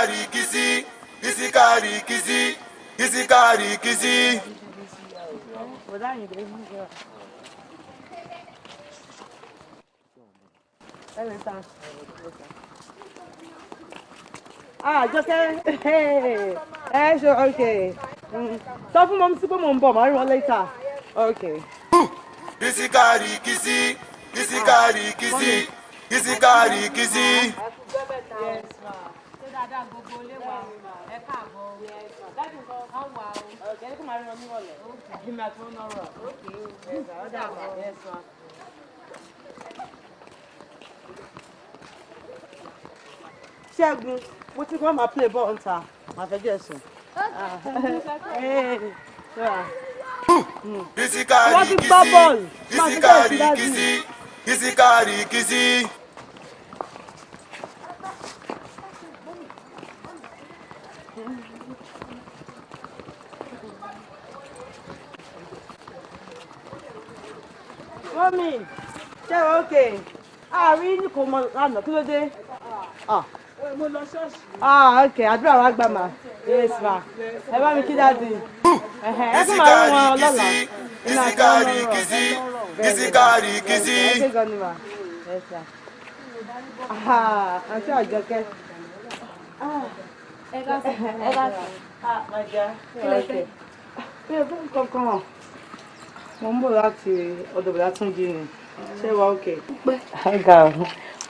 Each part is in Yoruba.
Ìsíkàríkìsí, ìsíkàríkìsí, ìsíkàríkìsí. Ah, Jọkẹ́, ẹ ṣe okay. Sọ fún mọ́mí sí pé mò ń bọ̀, màá rí wọn later. Okay. Ìsíkàríkìsí, ìsíkàríkìsí, ìsíkàríkìsí. Yes, ma. Ṣé dáadáa gbogbo ilé wa? Ẹ káàbọ̀. Dájú nǹkan kan wà o. Okay, ẹ kó máa rí wọn níwọ̀lẹ̀. Èmi àti wọn náà rọ̀. Yes, ma. Ó dàbọ̀. Yes, ma. Ṣẹ́gun, mo ti kọ́ máa play ball ń ta, màá fẹ́ jẹ́ sùn. Wọ́n ti gbá Ìsíkàríkìsí, bọ́ọ̀lù. Máa fi bẹ́ẹ̀ sí dájú. ìsíkàríkìsí, ìsíkàríkìsí. Mọ́mì, ṣé o okay? Àárín ní kò mọ lánàá, kí ló dé? Ah. Mo lọ ṣọ́ọ̀ṣì. Ah, okay, àdúrà wa gbà mà. Yes, ma. Ẹ bá mi kí dáàdì. Ẹ tún máa rí wọn lọ́la. Ìsíkàríkìsí, ìsíkàríkìsí, ìsíkàríkìsí. Ẹ ṣé gan ni mà. Yes, ma. Ah, àǹtí Àjọkẹ́. Ẹ ká sọ. Ẹ ká sọ. Ah, my dear. Kí lẹ fẹ́? Mi ò fẹ́ nǹkan kan. Mo ń bọ̀ láti ọ̀dọ̀ Bọ̀dá Túnjí ni. Ṣé wàá okay? Ọ̀gá o,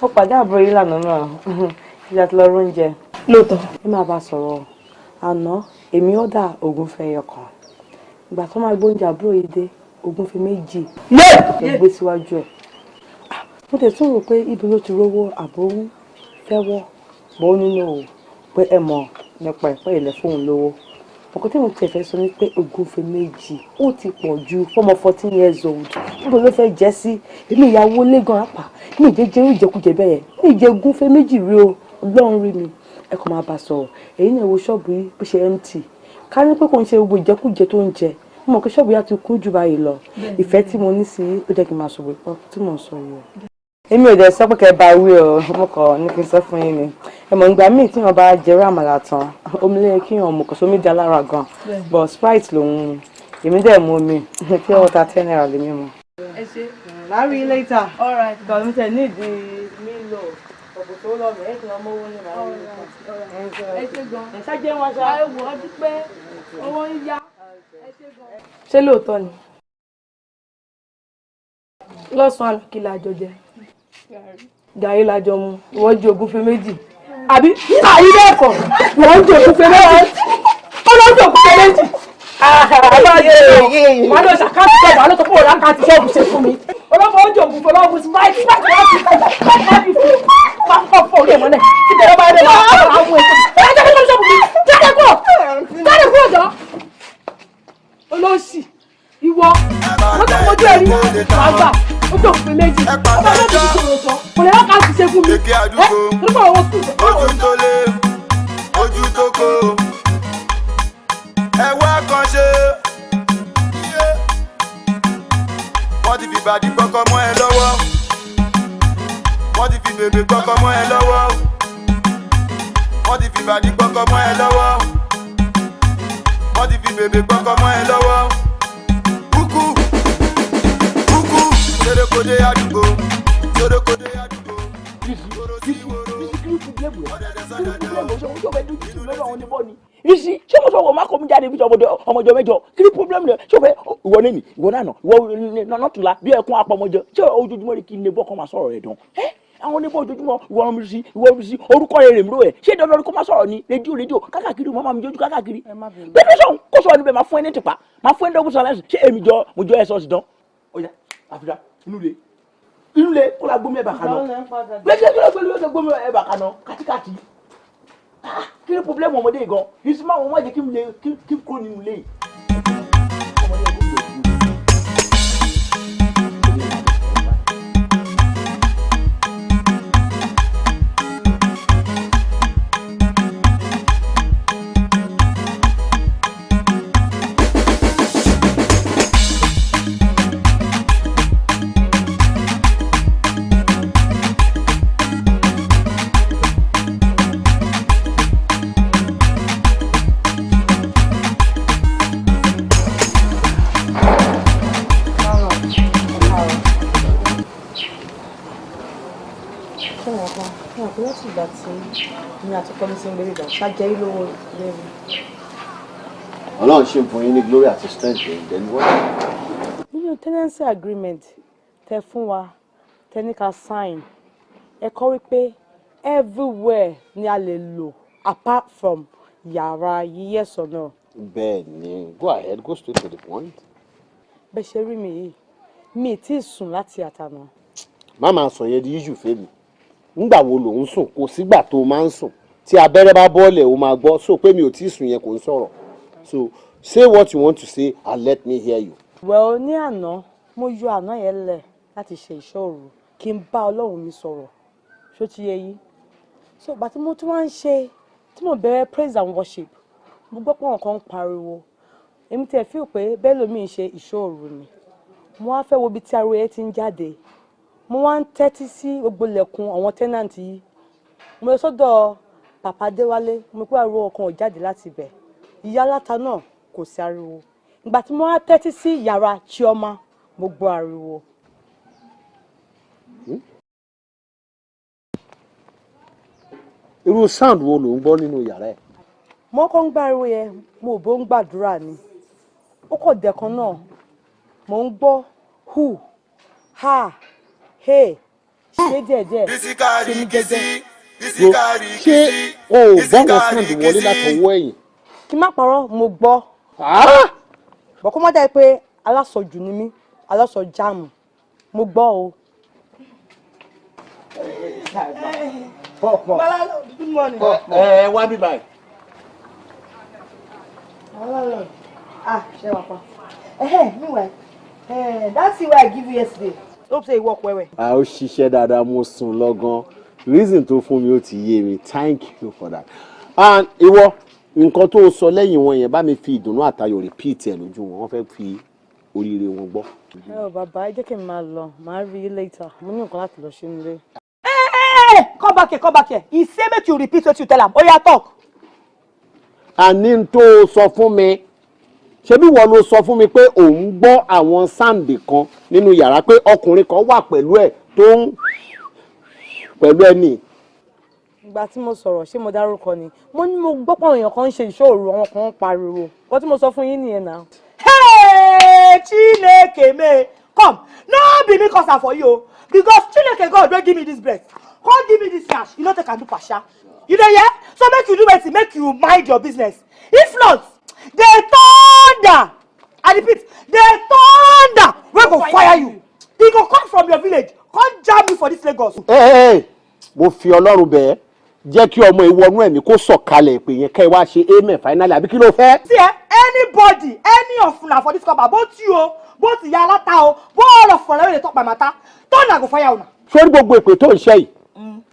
mo pàdé àbúrò yìí lánàá náà. Ìjà ti lọ róúnjẹ. Lóòótọ́. Ẹ máa bá a sọ̀rọ̀. Àná, èmi ọ̀dà ògúnfe ẹyọ kan. Ìgbà tó máa gbóúnjẹ àbúrò yìí dé, ògúnfe méjì ló gbé síwájú ẹ̀. Ah, mo tẹ̀ tún rò pé ibi ló ti rówó àbó ń fẹ́wọ́ bọ́ nínú o pé ẹ mọ̀ nípa ẹ̀pẹ́ ilẹ̀ fóun lówó. Ọkọ tí mo tiẹ̀ fẹ́ sọ ni pé ògúnfe méjì ó ti pọ̀ ju fọ́mọ 14 years old. Níbo ló fẹ́ jẹ́ sí? Èmi ìyàwó lẹ́gàn apá. Mi ì jẹ́ jẹ́ ìjẹkújẹ bẹ́ẹ̀ yẹn. Mi ì jẹ́ ògúnfe méjì rí o. Ọlọ́run rí mi. Ẹ kàn máa bá a sọ̀rọ̀. Èyí náà wo ṣọ́ọ̀bù yìí bó ṣe empty. Ká ní pé kò ń ṣe gbogbo ìjẹkújẹ tó ń jẹ. Mo mọ̀ pé ṣọ́ọ̀bù yìí á ti kún jù báyìí lọ. Ìfẹ́ tí mo ní sí i ó jẹ́ kí n máa sọ̀rọ̀ ìpọ́n tí mò ń sọ yìí o. Èmi ò dẹ̀ sọ pé kẹ́ ẹ bá wí o, mo kàn ní kí n sọ fún yín ni. Ẹ mọ̀ ìgbà míì tí wọ́n bá jẹrú àmàlà tán, omi ló yẹ kí èèyàn mu, kò sómi dá lára gan. But Sprite lòun mu. Èmi dẹ̀ mu omi, pure water ₦10 lèmi mu. Ẹ ṣé. Màá rí yín later. All right. Because mi tẹ̀ ní ìdí Milo, ọ̀pọ̀ tó lọ mí, ẹ̀ kí n lọ mówó ní màá rí yín later. Ẹ ṣé gan. Ẹ ṣáájú wọn ṣá. Ẹ wò ó dúpẹ́. Owó ń yá. Ẹ ṣé gan. Ṣé lóòótọ́ ni? Lọ́sàn-án àná kí la jọ jẹ? Gàrí la jọ mu. Ìwọ jẹ ògúnfe méjì. Àbí àyí bẹ́ẹ̀ kọ́? Ìwọ ń jẹ ògúnfe méjì. Ó lọ jẹ ògúnfe méjì. Màá lọ ṣàkáàtì ṣọ́ọ̀bù, màá lọ sọ fún òun lákàtì ṣọ́ọ̀bù ṣe fún mi. Ọlọ́mọ ó jẹ ògúnfe lọ́wọ́ Sprite, Sprite wọ́n fi ìtajà, Sprite wọ́n fi fún máa fọ́ fọ́ orí ẹ̀ mọ́lẹ̀. Tí bẹ̀rẹ̀ bá rẹ̀ máa àwọn èso. Ẹ jẹ́ kí n ṣọ́ọ̀bù mi. Jáde kúrò! Jáde kúrò jọ! Olóṣì, ìwọ, mo tó mojú ẹ rí, màá gbà, ó jẹ ògúnfe méjì. Ọba ló ti fi ṣòro sọ, kò lè lákàtì ṣe fún mi. Èké Ẹ àdúgbò, torí pé àwọn sùkúl ojú tó lé, ojú tó kó. Ẹ wá kan ṣe. Wọ́n ti fi bàdí gbọ́kọ́ mọ́ ẹ lọ́wọ́. Wọ́n ti fi bèbè gbọ́kọ́ mọ́ ẹ lọ́wọ́. Wọ́n ti fi bàdí gbọ́kọ́ mọ́ ẹ lọ́wọ́. Wọ́n ti fi bèbè gbọ́kọ́ mọ́ ẹ lọ́wọ́. Kúkú, kúkú, ṣerékodé àdúgbò, ṣerékodé àdúgbò. Woro sí woro. Rísí, ṣé mo sọ wọ má kọ́ mi jáde bí ọmọjọ mẹ́jọ? Kí ni problem rẹ? Ṣé o fẹ́ ìwọ nẹ́ni, ìwọ náà nà, ìwọ nọ́tùlá bí ẹkún apọmọjọ? Ṣé ojoojúmọ́ rí kí n lè bọ́ kọ́ máa sọ̀rọ̀ rẹ̀ dán? Ẹ́ àwọn oníbọ̀ ojoojúmọ́, ìwọ ọmọ sí, ìwọ ọmọ sí, orúkọ rẹ̀ rèmí rò ẹ̀. Ṣé dandan ni kó má sọ̀rọ̀ ni? Rédíò rédíò kákàkiri, màmá mi jójú kákàkiri. Bẹ́ẹ̀ sọ̀hún kó sọ̀rọ̀ níbẹ̀, máa fún ẹ ní tìpa, máa fún ẹ ní dọ́gbọ́n sọ̀rọ̀. Ṣé èmi jọ mo jọ ẹ sọ̀sì dán? Ó yá, àfihàn inú le inú le kó la gbómi ẹ̀ bà kaná gbẹgbẹ gbẹgbẹ gbẹgbẹ gbómi ẹ̀ bà kaná kátikáti. Ah, kí ni problem ọmọdé yìí gan? Ìsúnmọ́ àwọn ọmọ jẹ́ kí n lè kí n kúrò nínú ilé yìí. Ọmọdé yẹn kò fi òkú. Wọn àpò láti ìgbà tí mi àtọkọ mi ti ń gbé ìgbà ṣáájẹ́ lówó lẹ́rù. Ọlọ́run ṣe ń fún yín ní glory àti strength yẹn, then what? Nínú tenancy agreement tẹ fún wa, tẹ ní ká sign, ẹ kọ wípé everywhere ni a lè lò apart from yàrá yìí, yes or no? Bẹ́ẹ̀ ni, go ahead, go straight to the point. Bẹ́ẹ̀ ṣe rí mi yìí, mi ì tí ì sùn láti àtàná. Má máa sọ yẹn di issue fèmí. Ńgbà wo ló ń sùn? Kò sígbà tó máa ń sùn. Tí abẹ́rẹ́ bá bọ́ọ̀lẹ̀, ó máa gbọ́ so pé mi ò tí ì sùn yẹn, kò ń sọ̀rọ̀. So say what you want to say and let me hear you. Well, ní àná, mo yọ àná yẹn lẹ̀ láti ṣe ìṣọ́ òru kí n bá Ọlọ́run mi sọ̀rọ̀. Ṣó ti yé yín? So ìgbà tí mo tún wá ń ṣe, tí mo bẹ̀rẹ̀ praise and worship, mo gbọ́ pé àwọn kan ń pariwo. Èmi tiẹ̀ feel pé bẹ́ẹ̀ lómi ń ṣe ìṣọ́ òru ni. Mo wá fẹ́ wo ibi tí ariwo yẹn ti ń jáde. Mo wá ń tẹ́tí sí gbogbo ilẹ̀kùn àwọn tenant yìí. Mo lọ sọ́dọ̀ Pàpà Déwálé, mo pé ariwo kan ò jáde láti ibẹ̀. Ìyá aláta náà, kò sí ariwo. Ìgbà tí mo wá tẹ́tí sí yàrá Chioma, mo gbọ́ ariwo. Irú sound wo ló ń gbọ́ nínú yàrá ẹ̀? Mo kọ́ ń gbọ́ ariwo yẹn, mo ò bó ń gbàdúrà ni. Ó kọ̀ dẹ̀kan náà, mò ń gbọ́ hu ha he, ṣé díẹ̀díẹ̀, ṣe ní jẹ́jẹ́. Ṣé o ò gbọ́ wọn sound wọlé látọwọ́ ẹ̀yìn? Kí n má parọ́, mo gbọ́. Bọ̀ kó má dà pé alásọjù ni mí, alásọjáàmù, mo gbọ́ o. Good morning. Ẹ wá bí báyìí. Ah, ṣé wàá pa? Meanwhile, that thing wey I give you yesterday, hope say e work well well. A ó ṣiṣẹ́ dáadáa, mo sùn lọ́gán. Reason tó fún mi ó ti yé mi, thank you for that. And ìwọ, nǹkan tó sọ lẹ́yìn wọn yẹn, bá mi fi ìdùnnú àtayọ̀ repeat ẹ̀ lójú wọn, wọ́n fẹ́ fi oríire wọn gbọ́. Ẹ ò bàbá, ẹ jẹ́ kí n máa lọ, màá rí you later, mo ní nǹkan láti lọ ṣe nílé. Hey, come back here, come back here. He say make you repeat wetin you tell am. Oya, talk. Àní tó sọ fún mi, ṣebí wọ́n ló sọ fún mi pé òun gbọ́ àwọn sound kan nínú yàrá, pé ọkùnrin kan wà pẹ̀lú ẹ̀ tó ń pẹ̀lú ẹni. Ìgbà tí mo sọ̀rọ̀, ṣé mo dárúkọ ni? Mo ní mo gbọ́ pé àwọn èèyàn kan ń ṣe ìṣòro, àwọn kan ń pariwo. Nǹkan tí mo sọ fún yín nìyẹn náà. Hey, Chineke me. Come, no be me cause am for you o. Because Chineke God wey give me this breath, come give me this cash, you no take am do pasha. You dey hear? So make you do wetin? Make you mind your business. If not, the thunder, I repeat, the thunder wey go fire you, e go come from your village, come jam you for this Lagos. Ẹ ẹ, mo fi Ọlọ́run bẹ̀ ẹ́, jẹ́ kí ọmọ ìwọnú ẹ̀mí kó sọ̀kalẹ̀ ìpè yẹn, kẹ́ ẹ wá ṣe amen finally, àbí kí ló fẹ́? See eh, anybody, any of una for this compound, both you o, both ìyá aláta o, both all of una wey dey talk my matter, thunder go fire una. Sórí gbogbo ìpè tó ń ṣe yìí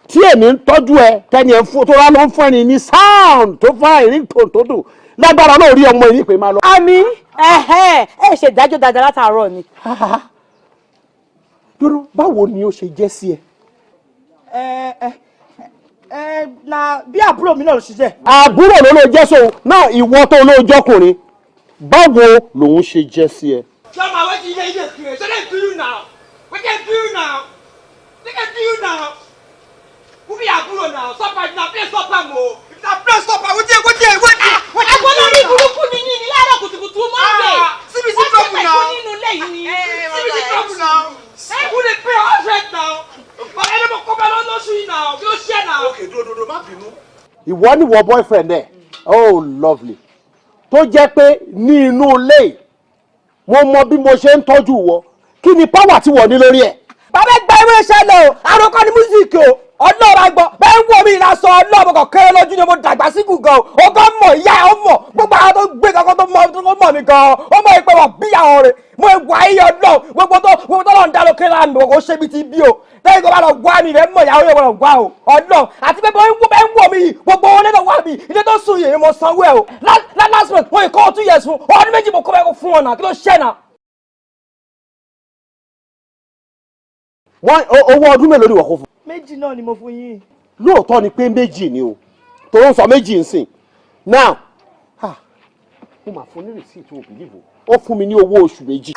tí èmi ń tọ́jú ẹ, tẹ́ni ẹ̀ ń fún tó rà ló ń fún ẹni ní sound tó fún àìrí tó tó dùn lágbára náà, rí ọmọ yìí pé máa lọ. Àmì ẹ ṣe ìdájọ́ dáadáa látàárọ̀ ni. Dúró, báwo ni ó ṣe jẹ́ sí ẹ? Ẹ ẹ ẹ, na bí àbúrò mi náà ló ṣe jẹ́. Àbúrò ló ló jẹ́ sóun náà. Ìwọ tó ló jọkùnrin, báwo lòun ṣe jẹ́ sí ẹ? Chioma, wetin you dey create? Wetin dey do you now? Wetin dey do you now? Wetin dey do you now? Who be àbúrò now? Stop am na, play stop am o. If na play stop am, wetin wetin wetin wetin? Ẹ̀gbọ́n, lórí burúkú ni yín ní láàárọ̀ kùtùkùtù Monday. Ah, CBC trouble now. Wọ́n ṣe pẹ̀lú nínú ilé yìí ni. CBC trouble now. Who dey pay 100 now? But ẹni mo kọ́ bá lọ lóṣù yìí now. Kí ló ṣe now? Okay, dúró dúró, má bínú. Ìwọ ni wọ boyfriend ẹ. Oh lovely, tó jẹ́ pé ní inú ilé yìí, mo mọ bí mo ṣe ń tọ́jú wọ. Kí ni power tí wọ́n ní lórí ẹ̀? Bàbá, ẹgbẹ́ ìwé ìṣẹ̀lẹ̀ o, àròkọ ní music o. Ọlọ́run àgbọ̀ bẹ́ẹ̀ ń wò mí ìlàsọ ọlọ́run kò kéré lójú ni, mo dàgbà síkù gan o. Ó gan mọ̀, ìyá ẹ̀ ó mọ̀, gbogbo àwọn tó gbé kankan tó mọ̀, tó mọ̀ mí gan ó mọ̀ pé wọ́n bí àwọn rẹ̀ mo wà ayé ọlọ́run. Gbogbo tó lọ́n dá lókè láàmì kò ṣe bí ti bí o. Lẹ́yìn tó bá lọ wá mi rẹ̀ mọ̀, ìyàwó yóò gbọ́dọ̀ wá o. Ọlọ́run àti pé bẹ́ẹ̀ ń wò mí yìí, gbogbo owó lẹ́tọ̀ wá mi, ilé tó sùn yìí, mo sanwó ẹ̀ o. Last month mo kọ́ 2 years fún ọdún 2, mo kọ́ bẹ́ẹ̀ fún ọ̀nà. Kí ló ṣẹ́ náà? Wọ́n owó ọdún mélòó ni wọ́n kó fún? 2 náà ni mo fún yín. Lóòótọ́ ni pé 2 ni o, tó ń sọ 2 ń sìn now. Ah, mo máa fún ní receipt, o believe o, ó fún mi ní owó oṣù 2.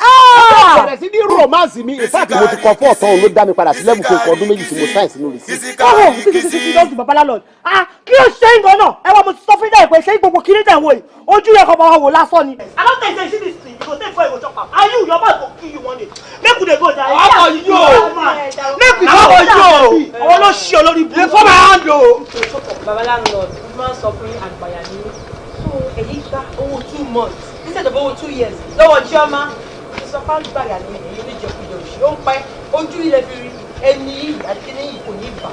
Bẹ̀rẹ̀ sí ní romance mi. In fact, mo ti kọ fún ọ̀tọ̀, òun ló dá mi padà sí level fún ọdún 2 tí mo sign sínú receipt. Ọ̀hún títí títí lọ́dún bàbá landlord. Ah, kí ló ṣe ń gan náà? Ẹ wá, mo ti sọ fún yín pé ṣé gbogbo kiri tẹ̀ ń wò yìí, ojú yẹ kọ́ máa wò lásán ni. I don tell you say you see this thing, you go take before you go chop am, and you, your mouth go kill you one day. Make we dey go jare. Ọkọ̀ yìí o. Make we go. Ọkọ̀ yìí o. Àwọn ló ṣe olórí burúkú. Dey for my hand o. Baba landlord, mo máa ń sọ fún yín, àgbàyà ni yín. So èyí gba owó 2 months instead of owó 2 years lọ́wọ́ Chioma. Mo sọ fún àgbàyà ni èyí, oníjẹkújẹ òṣì ó ń pẹ́ ojú ilẹ̀ fi rí ẹni yìí àti kíní yìí kò ní bà.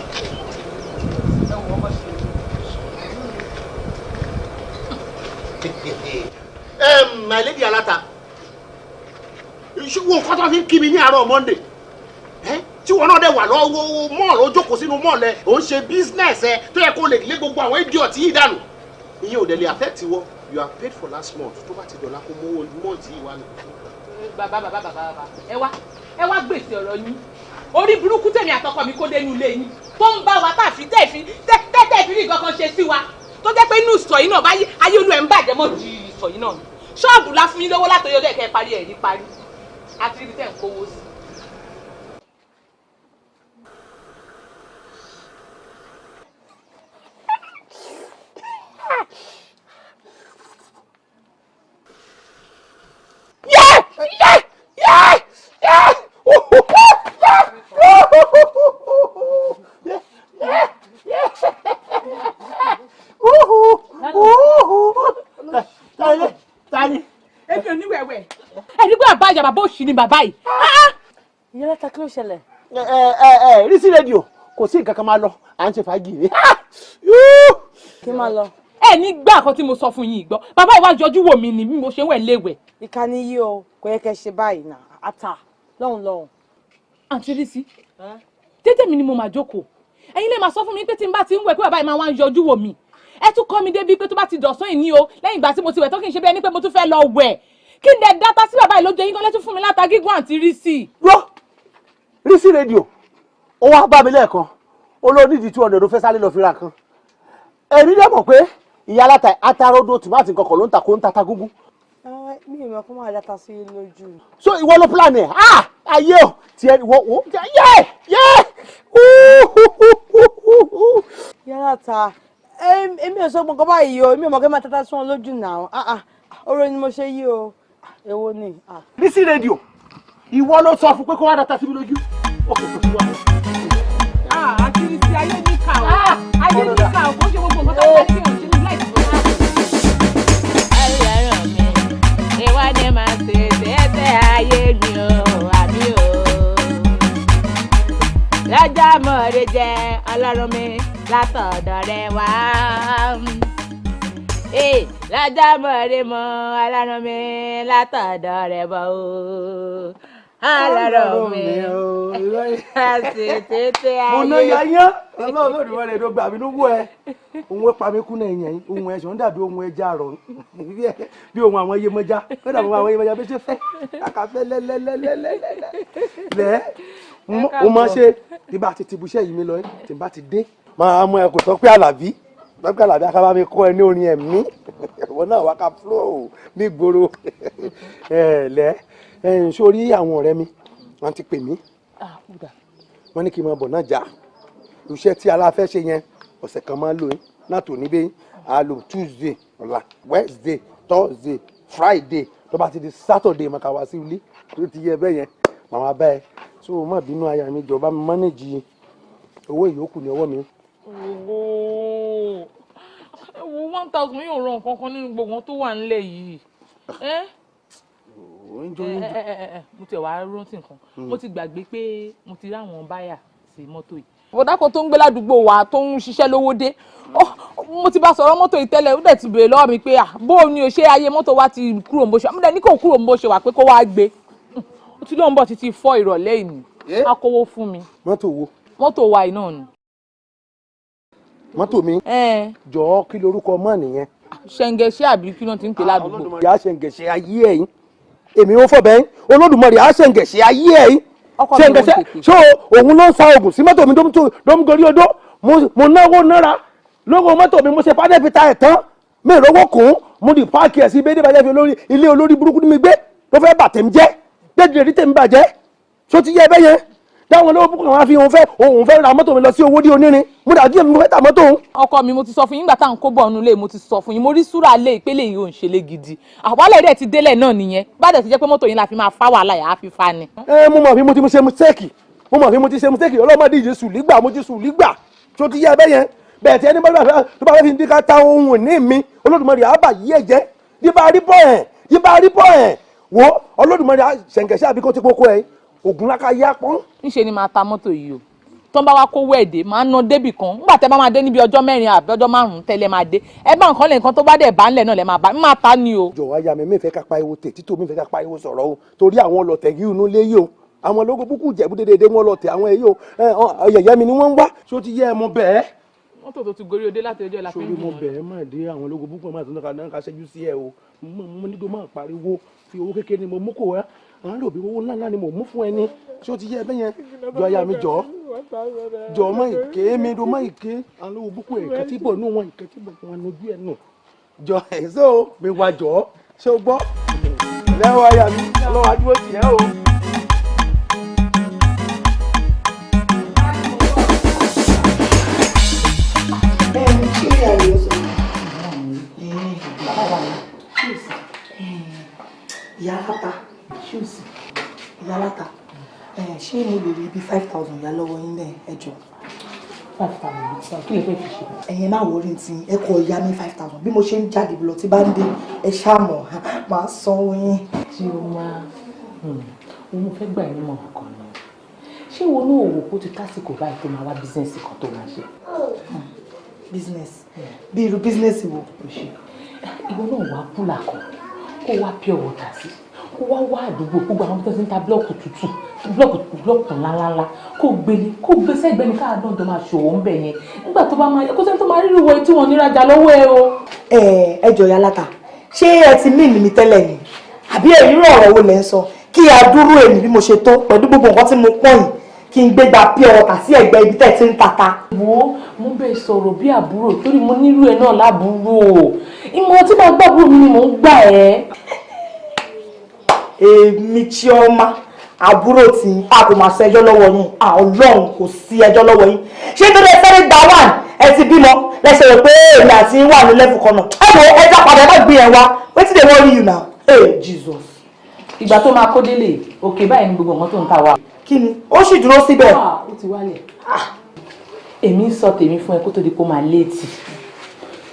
Ẹ wò wọ́n bọ́ ṣe. My lady alata, wo nǹkan tó fi ń kí mi ní àárọ̀ Monday tí wọn náà dẹ̀ wà lọ́wọ́ mall, ó jókòó sínú mall ẹ̀, ò ń ṣe business ẹ tó yẹ kó lè lé gbogbo àwọn idiot yìí dànù. Ìyẹn ò dẹ̀ lè affect wọ. You are paid for last month. Tó bá ti dọ̀la, kó mówó month yìí wá ní. Bàbá, bàbá, bàbá, bàbá, ẹ wá, ẹ wá gbèsè ọ̀rọ̀ yín. Orí burúkú tèmi àtọkọ mi kó dénú ilé yín tó ń bá wa tá a fi tẹ́ fi tẹ́ tẹ́ fi rí nǹkan kan ṣe sí wa, tó jẹ́ pé inú ìsọ̀ yìí náà báyé ayé olú ẹ̀ ń bàjẹ́ mọ́ ju ìsọ̀ yìí náà ni. Ṣọ́ọ̀bù la fún yín lówó látọyọ́ lẹ́ẹ̀kẹ́ parí ẹ̀ rí parí àti ibi tẹ́ ń kówó sí. Yeah! Yeah! Yeah! Yeah! Yeah! Yeah! Yeah! Tani? Tani? Èmi ò ní wẹ̀wẹ̀ ẹni pé àbá ìjà bàbá òṣì ni bàbá yìí. Ìyá aláta, kí ló ṣẹlẹ̀? Ẹ ẹ ẹ rí sí rédíò, kò sí nǹkan kan, máa lọ, à ń ṣe fàájì ni. Kí máa lọ. Ẹ ní gbà kan tí mo sọ fún yín gbọ́, bàbá ìwà jọjú wò mí ni bí mo ṣe ń wẹ̀ léwẹ̀. Ìkànnì yìí o, kò yẹ kẹ́ ṣe báyìí náà, ata lọ́hùn lọ́hùn. Àǹtí Rísí, tètè mi ni mo máa jókòó. Ẹ̀yin lè máa sọ fún mi pé tí n bá ti ń wẹ̀ pé bàbá yìí máa wá ń yọjú wò mí. Ẹ tún kọ́ mi débi pé tó bá ti dọ̀sán yìí ní o, lẹ́yìn ìgbà tí mo ti wẹ̀ tó, kì í ṣe bí ẹni pé mo tún fẹ́ lọ wẹ̀, kí n dẹ̀ dáta sí bàbá yìí lójú. Ẹ̀yin kan lẹ́tún fún mi láta gígùn, àǹtí Rísí. Rọ rí sí rédíò, ó wá bá mi lẹ́ẹ̀kan, ó ló nídìí 200, ó fẹ́ sáré lọ fi ra kan. Èmi dẹ̀ mọ̀ pé ìyá aláta atarodo tòmátì kankan ló ń ta, kó ń tata gúngún. Mi ò mọ̀ kó máa dáta sí lójú. So ìwọ ló plan ẹ. Ah, ayé o, tiẹ̀ ìwọ wo yẹ yẹ. Ìyá aláta, èmi ò sọ gbọ̀ngàn báyìí o. Èmi ò mọ̀ kí n máa tata sí wọn lójú náà. Ah ah, ọ̀rọ̀ ni mo ṣe yí o, èwo ni? Ah. Rí sí rédíò, ìwọ ló sọ fún pé kó wá data síbi lójú. Ó kò tó sí wa. Ah, àǹtí Rísí, ayé níkà o, ayé níkà o. Kò ń ṣe gbogbo nǹkan tó ń bá ní kí n ṣe ní láì tó. Ọlọ́run mi, ìwọ ni màá ṣe tẹ́tẹ́ ayé mi o, àmì o. Lọ́jọ́ mọ̀ọ́rẹ́ jẹ́ ọlọ́run mi látọ̀dọ̀ rẹ wá. Ee, lọ́jọ́ mọ̀ọ́rẹ́ mọ́ ọlọ́run mi látọ̀dọ̀ rẹ bọ̀ o. Ọlọ́run mi, ṣe tẹ́tẹ́ ayé. Mo ná yányán. Ọlọ́run lódìmọ̀lẹ́ ló gbà mí lówó ẹ. Òun pa mí kú náà yẹn, ohun ẹ̀sùn dàbí ohun ẹja rọ̀, bí ohun àwọn iyemọja ó dàbí ohun àwọn iyemọja bí ṣe fẹ́ kàkà fẹ́ lẹ́lẹ́lẹ́lẹ́lẹ́ mo máa ṣe. Tí bá ti tibúṣẹ́ yìí mi lọ, tí bá ti dé, máa mú ẹ kò tọ́ pé Àlàbí, tọ́ pé Àlàbí akábá mi kọ́ ẹ ní orin ẹ̀mí. Ìwọ náà wá ká flow ní gbòòrò ẹ lẹ́ ẹ. Sórí àwọn ọ̀rẹ́ mi, wọ́n ti pè mí, wọ́n ní kí n máa bọ̀ náà jà. Iṣẹ́ tí aláfẹ́ ṣe yẹn, ọ̀sẹ̀ kan máa ń lò yín náà tó níbẹ̀. A lò Tuesday, ọ̀la Wednesday, Thursday, Friday. Tó bá ti di Saturday, máa kà wá sí ilé. Tó ti yẹ bẹ́ẹ̀ yẹn, màmá bá ẹ so má bínú. Aya mi, jọba mi manage owó ìyókù ní ọwọ́ mi. Owó, wo 1,000 yóò ràn kankan nínú gbogbo wọn tó wà nílẹ̀ yìí. Ẹ ẹ ẹ, mo ti wá rántí nǹkan, mo ti gbàgbé pé mo ti rí àwọn buyer sí mọ́tò yìí. Bọ̀dá kan tó ń gbé ládùúgbò wa tó ń ṣiṣẹ́ lówó dé, mo ti bá sọ̀rọ̀ mọ́tò yìí tẹ́lẹ̀. Ó dẹ̀ ti béèrè lọ́wọ́ mi pé bó o ní o ṣe ayé mọ́tò wa ti kúrò ń bó ṣe wà. Mo dẹ̀ ní kò kúrò ń bó ṣe wà, pé kó wá gbé. Ó ti lóun bọ̀ títí 4 ìrọ̀lẹ́ ìní, á kówó fún mi. Mọ́tò wo? Mọ́tò wa yìí náà ni. Mọ́tò mi? Jọ̀ọ́, kí lorúkọ mọ́ nìyẹn? Ṣẹ̀ǹgẹ̀ṣẹ̀ àbí kí ló ti ń pè ládùúgbò. Olódùmarè á ṣẹ̀ǹgẹ̀ṣẹ̀ ayé ẹ̀yìn. Èmi ò fọ̀ bẹ́ẹ̀. Olódùmarè á ṣẹ̀ǹgẹ̀ṣẹ̀ ayé ẹ̀yìn. Ṣẹ̀ǹgẹ̀ṣẹ̀ ṣó òun ló ń sa oògùn sí mọ́tò mi tó ń gorí odó. Mo náwó náírà lówó mọ́tò mi, mo ṣe panel beater ẹ̀ tán, mi ìrówó kùn, mo di park ẹ̀ sí bẹ́ẹ̀ bàjẹ́ fi olórí ilé olórí burúkú ní mi gbé tó fẹ́ bà tèmi jẹ́. Dédìrẹ́ rí tèmi bàjẹ́. Ṣó ti yẹ ẹ bẹ́yẹn? Dáwọn olówó púpọ̀ wọn á fi òun fẹ́ ra mọ́tò mi lọ sí owó dí onírin. Mo dàbí èmi mo fẹ́ ta mọ́tò òun. Ọkọ mi, mo ti sọ fún yín nígbà tá à ń kó bọ̀ ọ́nú ilé, mo ti sọ fún yín, mo rí súrà lé ìpele yìí ò ń ṣe lé gidi. Àwálẹ̀ dẹ̀ ti délẹ̀ náà nìyẹn. Bá dẹ̀ ti jẹ́ pé mọ́tò yín la fi máa fá wàhálà yà á fi fa ni. Ẹ mo mọ̀ bí mo ti ṣe mistake, mo mọ̀ bí mo ti ṣe mistake. Ọlọ́mọdé yìí sùn lígbà, mo ti sùn lígbà. Tó ti yẹ bẹ́ẹ̀ yẹn bẹ́ẹ̀ tí ẹni bá tó bá fẹ́ fi dín ká ta ohun ìní mi, Olódùmarè á bà yí ẹ̀ jẹ́. Bí bá rí bọ́ ẹ̀, bí bá rí bọ́ ẹ̀ wo, Olódùmarè á ṣẹ̀ǹkẹ̀ṣẹ̀ àbí kó ti kókó ẹ̀ ògùn láka yá pọ́n. Ńṣe ni máa ta mọ́tò yìí o. Tó ń bá wa kó wẹ̀ẹ́dẹ̀, máa ná débì kan. Nígbà tẹ́ bá máa dé níbi ọjọ́ 4 àbí ọjọ́ 5 tẹ́lẹ̀ máa dé, ẹ bá nǹkan lè nǹkan tó bá dẹ̀ bá ńlẹ̀ náà lẹ̀ máa bá máa ta ni o. Jọ̀wọ́ aya mi, mi fẹ́ ká pariwo tè títò, mi fẹ́ ká pariwo sọ̀rọ̀ o, torí àwọn ọlọ̀tẹ̀ yìí inú lé yìí o, àwọn ológun búkú jẹ̀bú dédé wọn lọ̀tẹ̀ àwọn èyí o, yẹ̀yẹ́ mi ni wọ́n ń wá. Ṣó ti yẹ ẹ? Mo bẹ̀ ẹ́. Mọ́tò tó ti gorí odé láti ọjọ́ ìlà. Sórí, mo bẹ̀ ẹ́, má dé àwọn ológun búkú máa tún ká ká ṣẹ́jú sí ẹ o. Mo nílò máa pariwo fi owó kékeré ni mo mú kó ẹ, àwọn lòbí owó ńláńlá ni mo mú fún ẹni. Ṣó ti yẹ ẹ bẹ́yẹn? Jọ aya mi, jọ jọ, mọ ìké mi do, mọ ìké àwọn ológun búkú ẹ̀ kẹ́tí bọ̀ nù wọn, ìkẹ́tí bọ̀ wọn lójú ẹ̀ nù. Jọ ẹ̀ sọ mi wá, jọ, ṣé o gbọ́? Lẹ́wọ̀ aya mi, ọlọ́wọ́ adúró tì ẹ́ o. Ṣé ìyá rẹ̀ sọ? Ìyá aláta, ìyá aláta, ṣé mo lè rí bí 5,000 yá lọ́wọ́ yín bẹ́ẹ̀, ẹ jọ̀ọ́? 5,000, kí lè fẹ́ fi ṣe? Ẹ̀yin má worry tí ẹ kọ ya mi 5,000. Bí mo ṣe ń jáde lọ, tí bá ń dé, ẹ ṣáà mọ̀, máa sanwó yín. Tí o máa òun fẹ́ gbà ní mọ̀ràn kan ni, ṣé wo náà wò kó ti tásìkò báyìí tó máa wá business kan tó máa ṣe? Business? Bí irú business wo? Ìwọ náà wá cooler kan, kó wá pure water sí, kó wá wá àdúgbò gbogbo àwọn tó ti ń ta block tútù, block block ńláńláńlá, kó gbélé, kó gbé sẹ́gbẹ́ni káàdùn tó máa ṣòwò ń bẹ̀ yẹn. Nígbà tó bá máa yẹ kó sẹ́ni tó máa rírì wọ etí wọn nírajà lọ́wọ́ ẹ o. Ẹ ẹ jọ̀ọ́, ìyá aláta, ṣé ẹ ti mí mi tẹ́lẹ̀ ni, àbí ẹ̀rí ọ̀rọ̀ wo lẹ̀ ń sọ? Kí adúrú èmi bí mo ṣe tó pẹ̀lú gbogbo nǹkan tí mo pọ́n yìí, kí n gbé gba pure water sí ẹ̀gbẹ́ ibi tẹ́ ẹ ti ń tata? Wo, mo bẹ sọ̀rọ̀ bí àbúrò, torí mo nírú ẹ náà lábúrò. Ìmọ̀ tí màá gbàbúrò mi ni mò ń gbà ẹ́. Èmi Chioma, àbúrò tí a kò máa sọ ẹjọ́ lọ́wọ́ yín, à Ọlọ́run, kò sí ẹjọ́ lọ́wọ́ yín. Ṣé nítorí ẹ sáré gba one, ẹ ti bímọ lẹ́sẹ̀ rẹ̀ pé èmi àti yín wà ní level kan náà? Ẹ wo, ẹ já padà, ẹ má gbé yẹn wá. Wetin dey worry you now? Hey, Jesus. Ìgbà tó máa kó délé òkè báyìí ni gbogbo nǹkan tó ń ta wà. Kí ni ó sì dúró síbẹ̀? Ó ti wálẹ̀. Èmi ń sọ tèmi fún ẹ kó tó di kó máa léètì.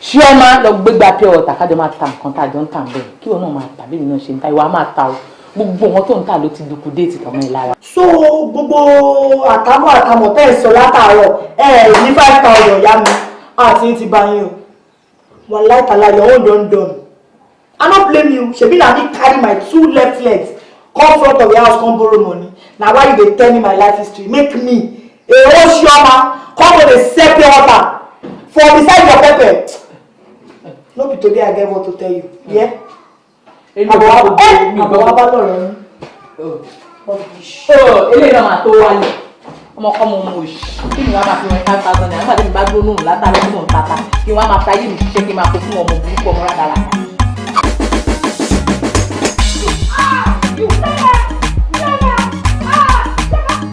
Ṣé ọ máa lọ gbégbá pure water, kájọ máa ta nǹkan tá a jọ ń tà ń bẹ̀, kí wọn náà máa tà bí èmi náà ṣe ń ta? Ìwà máa ta o, gbogbo nǹkan tó ń tà ló ti dùkú déètì tọmọ ẹ lára. So gbogbo àtàmọ̀ àtàmọ̀ tẹ́ ẹ̀ sọ látàárọ̀, ẹ ní 5,000 yá mi àti ti bá yín o. Wàláì tàlà, your own don done. I no blame you. Shebi na me carry my two left legs come front of your house come borrow money. Na why you dey tell me my life history? Make me a whole Chioma come go dey sell pure water for beside your pepper. No be today I get what to tell you, yeah? Àbọ̀ wa bá lọ̀rọ̀ yín. Eléyìí náà máa tó wálẹ̀. Ọmọkọ́mọ ọmọ òṣì, kí ni wàá máa fi wọn 5,000 naira nígbà tí mi bá gbóná òun látàrí tí mò ń tata, kí wọ́n á máa fi ayé mi ṣiṣẹ́, kí n máa kó fún ọmọ burúkú, ọmọ rádaràda.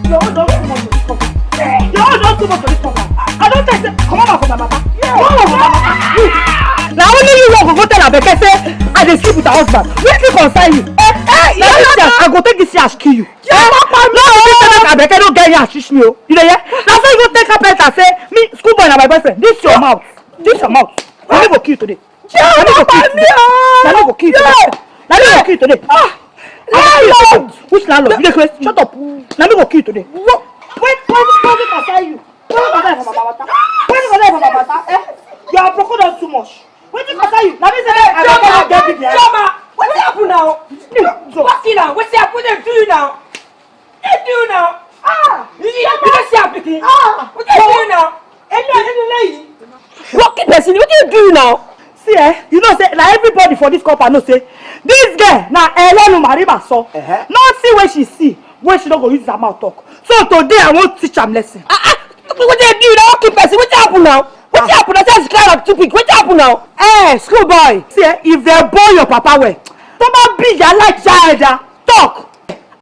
Your own don too much for this compound. Your own don too much for this compound. I don tell you say comot mouth for my matter. Comot mouth for my matter. You. Na only you wan go go tell Abeke say I dey sleep with her husband. Wetin concern you? Eh, eh, na this yansh I go take this yansh kill you. Eh, no only say make Abeke no get yansh reach me o. You dey hear? Na so you go take carpenter say me school boy na my boyfriend. This your mouth. This your mouth. Na me go kill you today. Na me go kill you today. Na me go kill you today. Na me go kill you today. Ah! Landlord! Which landlord? You dey craze? Shut up. Na me go kill you today. Wait, wait, wait, concern you? Wetin concern you for my matter? Wetin concern you for my matter? Eh? Your aproko don too much. Wetin concern you? Na me say make Abeke no get big head. Chioma, wetin happen now? Wetin now? Wetin happen? Wetin do you now? Wetin do you now? Ah! You no see am pikin? Ah! Wetin do you now? Èmi ò nínú ilé yìí. Lucky person, wetin you do you now? See eh, you know say na everybody for this compound know say this girl na ẹlẹ́nu màríbà sọ. Nothing wey she see wey she no go use her mouth talk. So today I wan teach am lesson. Ah ah! Wetin you do you now? Lucky person, wetin happen now? Wetin happen? Na say cry like stupid. Wetin happen now? Eh, school boy. See eh, if dem born your papa well, tó bá bí ìyá alájà ẹ̀dá talk.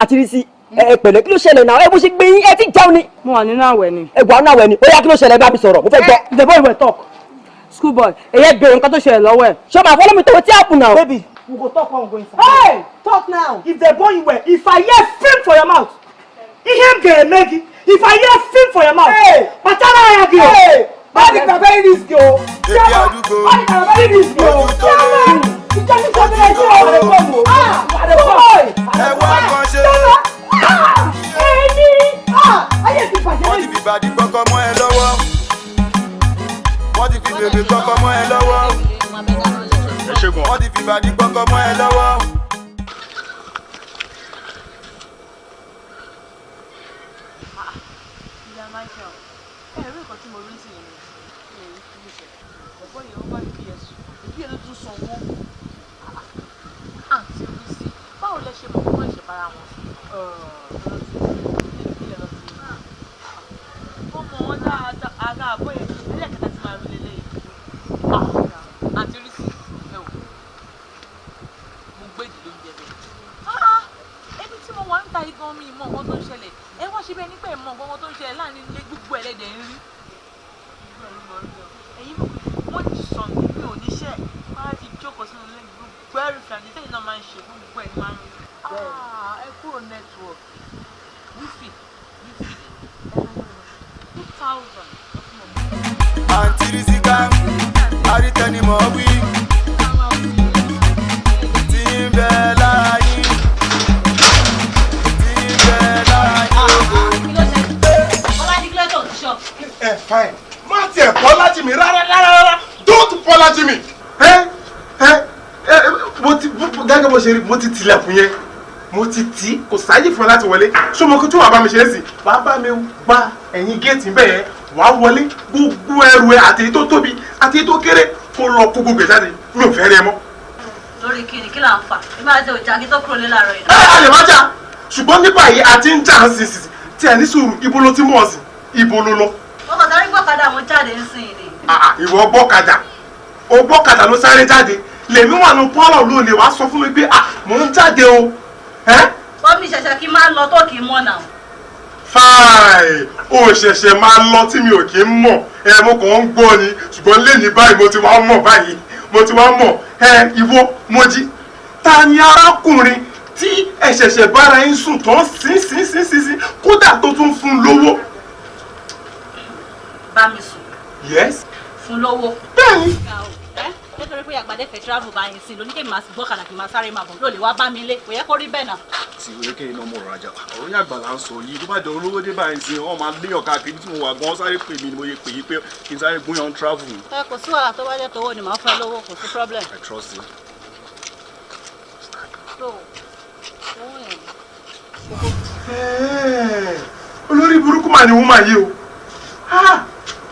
Àti rí sí ẹ pẹ̀lẹ́, kí ló ṣẹlẹ̀ náà? Ẹ bó ṣe gbé yín, ẹ ti jẹun ni. Mo wà nínú àwẹ̀ ni. Ẹ wà nínú àwẹ̀ ni. Ó yá, kí ló ṣẹlẹ̀? Bá mi sọ̀rọ̀, mo fẹ́ gbọ́. The boy wey talk, school boy, èyẹ bèrè nǹkan tó ṣẹlẹ̀ lọ́wọ́ ẹ̀. Ṣé o máa follow me to wetin happen now? Baby, we go talk when we go inside. Hey, talk now. If they born you well, if I hear film for your mouth, ihe m ga-eme gị, if I hear film for your mouth, kpachara anya gị o. Hey, body na very risky o. Èdè àdúgbò. Body na very risky o. Ojú tó lé. Ojú tó lé. Ẹ wá kan ṣe. Èmi ayé ti bàjẹ́. Wọ́n ti fi ìbàdí gbọ́kọ́ mọ́ ẹ lọ́wọ́. Wọ́n ti fi bèbè gbọ́kọ́ mọ́ ẹ lọ́wọ́. Ẹ ṣe gan. Wọ́n ti fi ìbàdí gbọ́kọ́ mọ́ ẹ lọ́wọ́. Ìyá Michael, ẹ rí nǹkan tí mo rí sí yìí ni ẹ rí kí ló ṣe. Bọ̀bọ́ yẹn, ó bá ìbí ẹ sùn, ìbí ẹ ló tún sanwó. Àǹtí Rísí, báwo lẹ ṣe mọ̀ pé wọ́n ṣe bára wọn sùn? Wọ́n mọ̀ wọ́n dáadáa, ara àbọ̀ yẹn, ẹlẹ́kẹta ti máa rí lélẹ́yìí. Àǹtí Rísí, ẹ wò, mo gbé ìdílé oúnjẹ bẹ́ẹ̀. Ẹbí tí mo wà ń ta igan, mi mọ nǹkan tó ń ṣẹlẹ̀. Ẹ wá ṣe bẹ́ẹ̀ nípa ẹ̀ mọ nǹkan tó ń ṣẹlẹ̀ láàrin ilé, gbogbo ẹlẹ́dẹ̀ ń rí. Ẹ̀yin mọ̀ pé wọ́n ti sọ mí, mi ò níṣẹ́. Wọ́n á ti jókòó sínú ilé, gbogbo ẹ̀rù fìlànà tẹ́yìn náà máa ń ṣe, gbogbo ẹ̀ máa ń rí. Ẹ kúrò network wifi wifi 2,000. Àǹtí Rísíkà, arítẹnimọ̀ wí. Tí ń bẹ lára yín. Tí ń bẹ lára yín. Ẹ fine, má tiẹ̀ bọ́lájì mi rárá rárá rárá, don't bọ́lájì mi. Ẹ ẹ ẹ, mo ti gẹ́gẹ́ bó ṣe rí, mo ti tilẹ̀kùn yẹn, mo ti tì í, kò sáyè fún ẹ láti wọlé. Ṣé mo kí tí wàá bá mi ṣe é sì? Wàá bá mi gba ẹ̀yìn géètì ń bẹ̀ yẹn, wàá wọlé, gbogbo ẹrù ẹ, àti èyí tó tóbi àti èyí tó kéré, kó lọ kó gbogbo ẹ̀ jáde. Mi ò fẹ́ rí ẹ mọ́. Lórí kíni? Kí là ń fà? Èmi àti òjà kí tó kúrò ní láàárọ̀ yìí. Ẹ a lè má jà, ṣùgbọ́n ní báyìí àti ń jà ń sìn sìn tí ẹ ní sùúrù. Ibo ló ti mú ọ sí? Ibo ló lọ? Wọ́n kàn sáré gbọ́kadà, àwọn jáde ń sìn ni. Ah, ìwọ gbọ́kadà, o gbọ́kadà ló sáré jáde. Lèmi wà ní pọ́lọ̀ ló lè wá sọ fún mi pé, ah, mò ń jáde o. Ẹ́. Wọ́n mi ṣẹ̀ṣẹ̀ kí n máa lọ tó kì í mọ̀ náà. Fine, o ṣẹ̀ṣẹ̀ máa lọ tí mi ò kí ń mọ̀ ẹ. Mo kàn ń gbọ́ ni, ṣùgbọ́n lẹ́ni báyìí mo ti wá mọ̀ báyìí, mo ti wá mọ̀ ẹ. Ìwọ Mojí, ta ni arákùnrin tí ẹ ṣẹ̀ṣẹ̀ bára yín sùn tán sín sín sín sín sín, kódà tó tún fún un lówó? Bá mi sùn? Yes. Fún lówó? Bẹ́ẹ̀ni. Ẹ nítorí pé àgbàdẹ fẹ́ travel báyìí sí lóní, kí n máa gbọ́kadà, kí n máa sáré máa bọ̀, ló lè wá bá mi lé? Kò yẹ kó rí bẹ́ẹ̀ náà. Tí orékè iná mọ̀ ọ̀rọ̀ ajá, ọ̀rọ̀ yín àgbà là ń sọ yìí. Tó bá jọ olówó dé báyìí sí, wọ́n máa léyàn káàkiri. Tí mo wà gan, sáré pè mí ni mo yẹ pè yí pé kí n sáré gúnyàn travel. Ẹ kò sí wàhálà, tó bá jẹ́ tówó ni, màá fẹ́ lówó, kò sí problem. I trust you. So owó yẹn. Olórí burúkú mà ní woman yìí o. Ah,